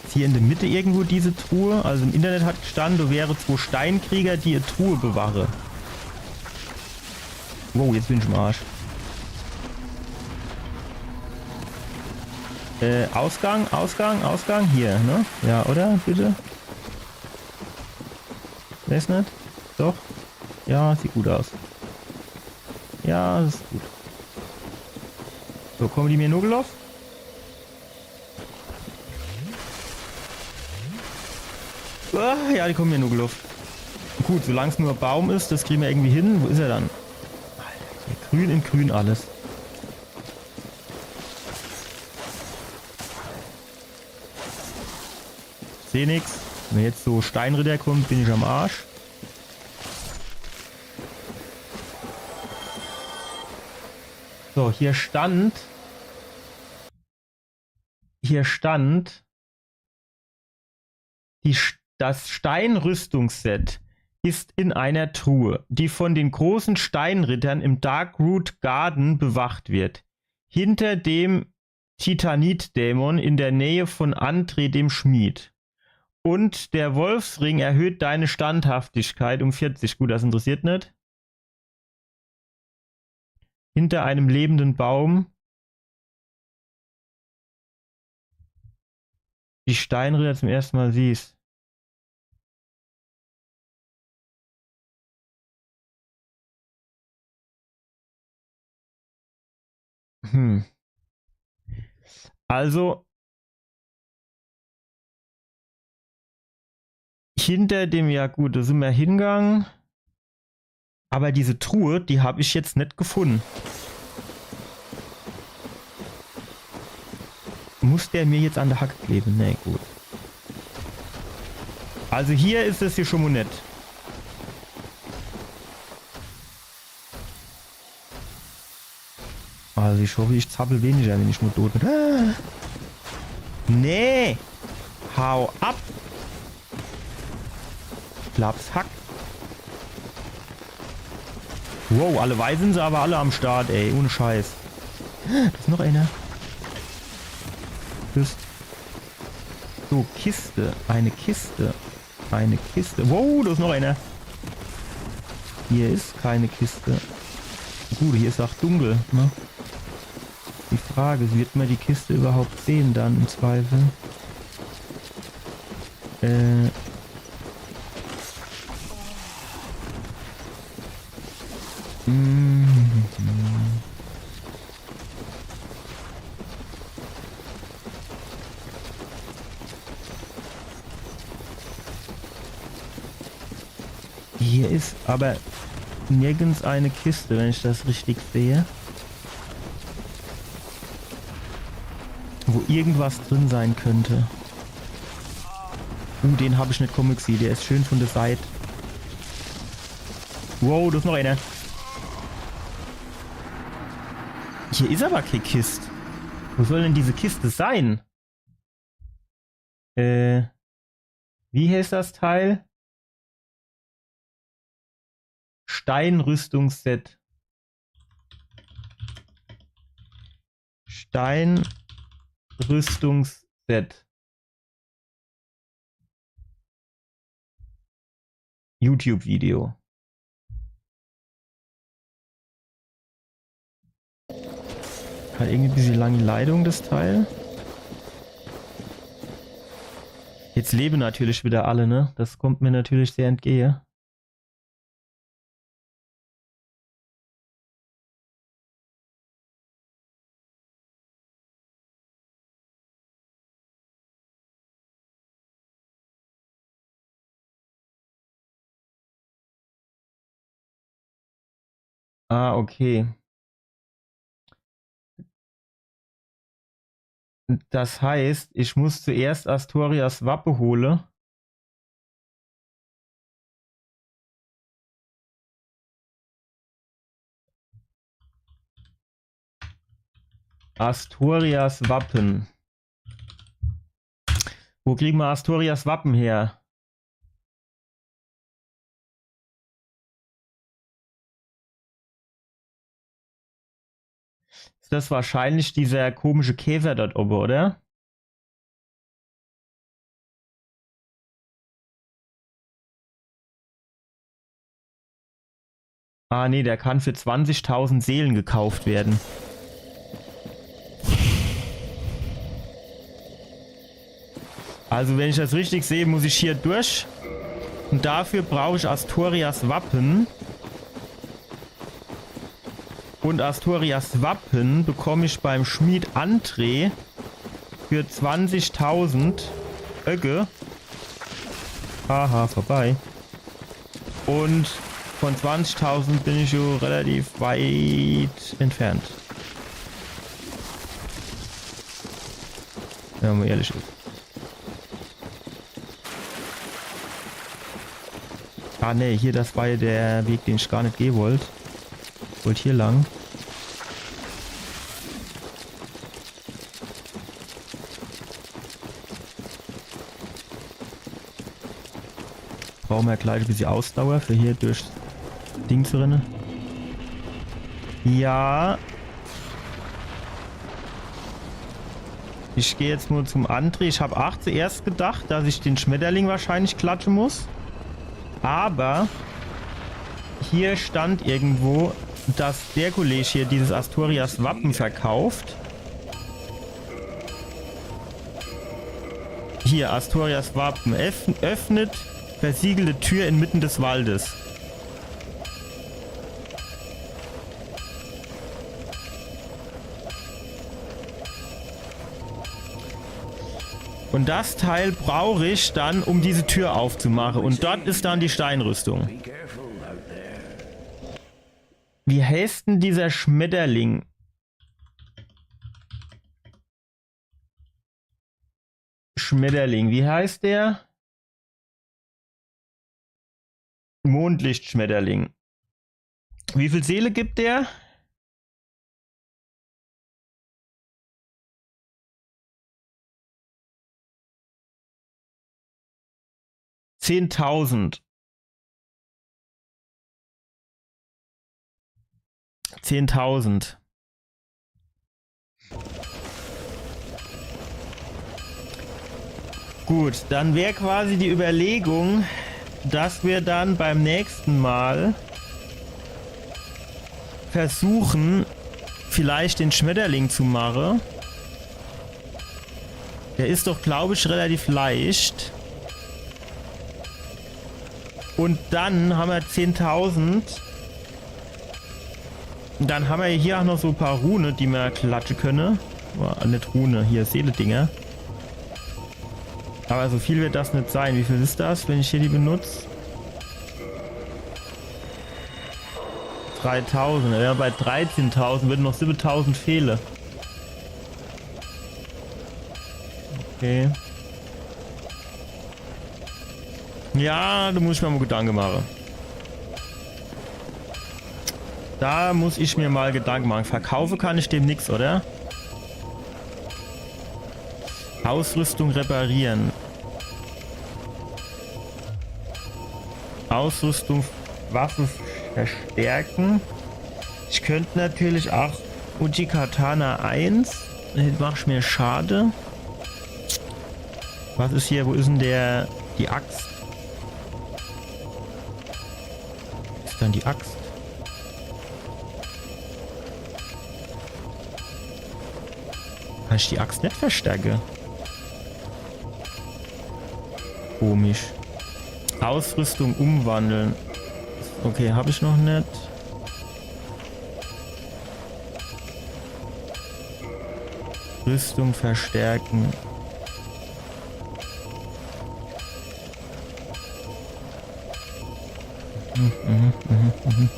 is hier in der Mitte irgendwo diese Truhe? Also im Internet hat gestande, do wäre zwo Steinkrieger, die e Truhe bewache. Wow, jetzt bin ich im Arsch. Äh, Ausgang, Ausgang, Ausgang. Hier, ne? Ja, oder? Bitte? Weeß net. Doch. Ja, sieht gut aus. Ja, das ist gut. So, komme die mir nogeloff? Ah, ja, die komme mir nogeloff. Gut, solang's nur e Baum is, das kriege mir irgendwie hin. Wo is er dann? Alter, hier grün in grün alles. Seh nix. Wenn jetzt so Steinritter kommt, bin ich am Arsch. So, hier stand. Hier stand. Die, Sch- das Steinrüstungsset ist in einer Truhe, die von den großen Steinrittern im Darkroot Garden bewacht wird. Hinter dem Titanit-Dämon in der Nähe von Andre dem Schmied. Und der Wolfsring erhöht deine Standhaftigkeit um vierzig. Gut, das interessiert net. Hinter einem lebenden Baum. Die Steinritter zum ersten Mal siehst. Hm. Also, hinter dem, ja gut, da sin mir hingange. Aber diese Truhe, die hab ich jetzt net gefunne. Muss der mir jetzt an der Hack klebe? Nee, gut. Also hier is es hier schon mo net. Also ich hoffe, ich zappel weniger, wenn ich mo tot bin. Ah. Nee! Hau ab! Klaps, hack. Wow, alleweil sin se aber alle am Start, ey. Ohne Scheiß. Da is noch einer. Tschüss. So, Kiste. Eine Kiste. Eine Kiste. Wow, da is noch einer. Hier is keine Kiste. Gut, hier is auch dunkel, ne? Die Frage is, wird man die Kiste überhaupt sehen dann im Zweifel? Äh. Mhm. Hier is aber nirgends eine Kiste, wenn ich das richtig sehe. Wo irgendwas drin sein könnte. Uh, den hab ich net komme gesieh. Der is schön von der Seit. Wow, da is noch einer. Hier is aber kee Kist. Wo soll denn diese Kiste sein? Äh, wie heißt das Teil? Steinrüstungsset. Steinrüstungsset. YouTube-Video. Hat irgendwie e bissje lange Leitung, das Teil. Jetzt leben natürlich wieder alle, ne? Das kommt mir natürlich sehr entgehe. Ah, okay. Das heißt, ich muss zuerst Astorias Wappe hole. Astorias Wappen. Wo kriegen wir Astorias Wappen her? Is das wahrscheinlich dieser komische Käfer dort oben, oder? Ah, nee, der kann für zwanzigtausend Seelen gekauft werden. Also, wenn ich das richtig sehe, muss ich hier durch. Und dafür brauche ich Astorias Wappen. Und Astorias Wappen bekomme ich beim Schmied André für zwanzigtausend Öcke. Haha, vorbei. Und von zwanzigtausend bin ich schon relativ weit entfernt. Wenn man mal ehrlich ist. Ah, nee, hier, das war ja der Weg, den ich gar nicht gehen wollt. Wollt hier lang. Brauchen wir gleich ein bisschen Ausdauer für hier durch Ding zu rennen. Ja. Ich gehe jetzt nur zum André. Ich habe auch zuerst gedacht, dass ich den Schmetterling wahrscheinlich klatschen muss. Aber hier stand irgendwo, dass der Kollege hier dieses Astorias Wappen verkauft. Hier, Astorias Wappen. Öff-, öffnet versiegelte Tür inmitten des Waldes. Und das Teil brauche ich dann, um diese Tür aufzumachen. Und dort ist dann die Steinrüstung. Wie heißt denn dieser Schmetterling? Schmetterling, wie heißt der? Mondlichtschmetterling. Wie viel Seele gibt der? Zehntausend. Zehntausend. Gut, dann wäre quasi die Überlegung, dass wir dann beim nächsten Mal versuchen, vielleicht den Schmetterling zu machen. Der ist doch, glaube ich, relativ leicht. Und dann haben wir zehntausend. Und dann haben wir hier auch noch so ein paar Rune, die wir klatschen können. Oh, nicht Rune, hier Seele-Dinger. Aber so viel wird das nicht sein. Wie viel ist das, wenn ich hier die benutze? Dreitausend. Ja, bei dreizehntausend würden noch siebentausend fehlen. Okay. Ja, da muss ich mir mal Gedanken machen. Da muss ich mir mal Gedanken machen. Verkaufen kann ich dem nix, oder? Ausrüstung reparieren. Ausrüstung, Waffe verstärken. Ich könnte natürlich auch Uchigatana eins. Mach ich mir schade. Was ist hier? Wo ist denn der, die Axt? Ist dann die Axt? Kann ich die Axt nicht verstärken? Komisch. Ausrüstung umwandeln. Okay, habe ich noch nicht. Rüstung verstärken. Mhm, mhm, mhm, mhm.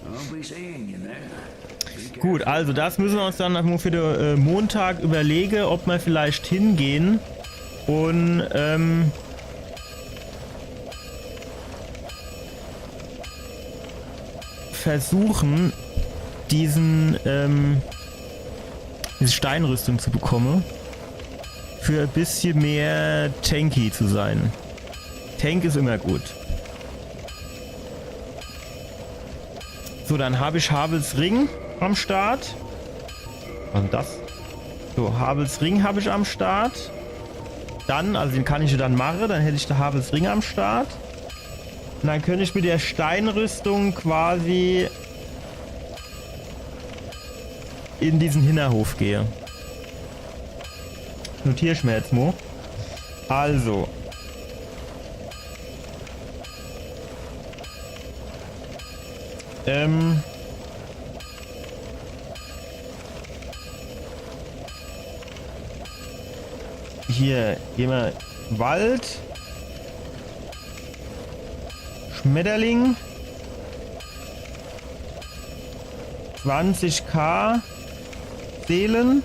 I'll be seeing you there. Gut, also das müssen wir uns dann noch mal für den äh, Montag überlegen, ob wir vielleicht hingehen und ähm, versuchen, diesen, ähm, diese Steinrüstung zu bekommen. Für ein bisschen mehr tanky zu sein. Tank ist immer gut. So, dann habe ich Havels Ring am Start. Was ist denn das? So, Havels Ring habe ich am Start. Dann, also den kann ich ja dann machen, dann hätte ich da Havels Ring am Start. Und dann könnt ich mit der Steinrüstung quasi in diesen Hinterhof gehe. Notier ich mir jetzt mo. Also. Ähm. Hier, geh mo Wald. Schmetterling. Zwanzig K Seelen.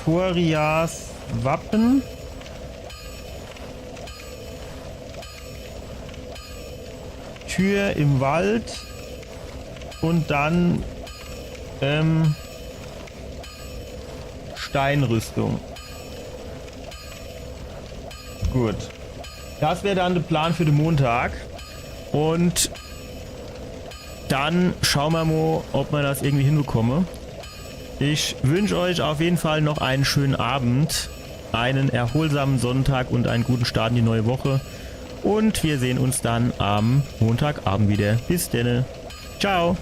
Astorias Wappen. Tür im Wald. Und dann, ähm, Steinrüstung. Gut. Das wär dann de Plan für de Montag. Und dann schau mer mo, ob mer das irgendwie hinbekomme. Ich wünsch euch auf jeden Fall noch einen schönen Abend, einen erholsamen Sonntag und einen guten Start in die neue Woche. Und wir sehen uns dann am Montagabend wieder. Bis denne. Ciao.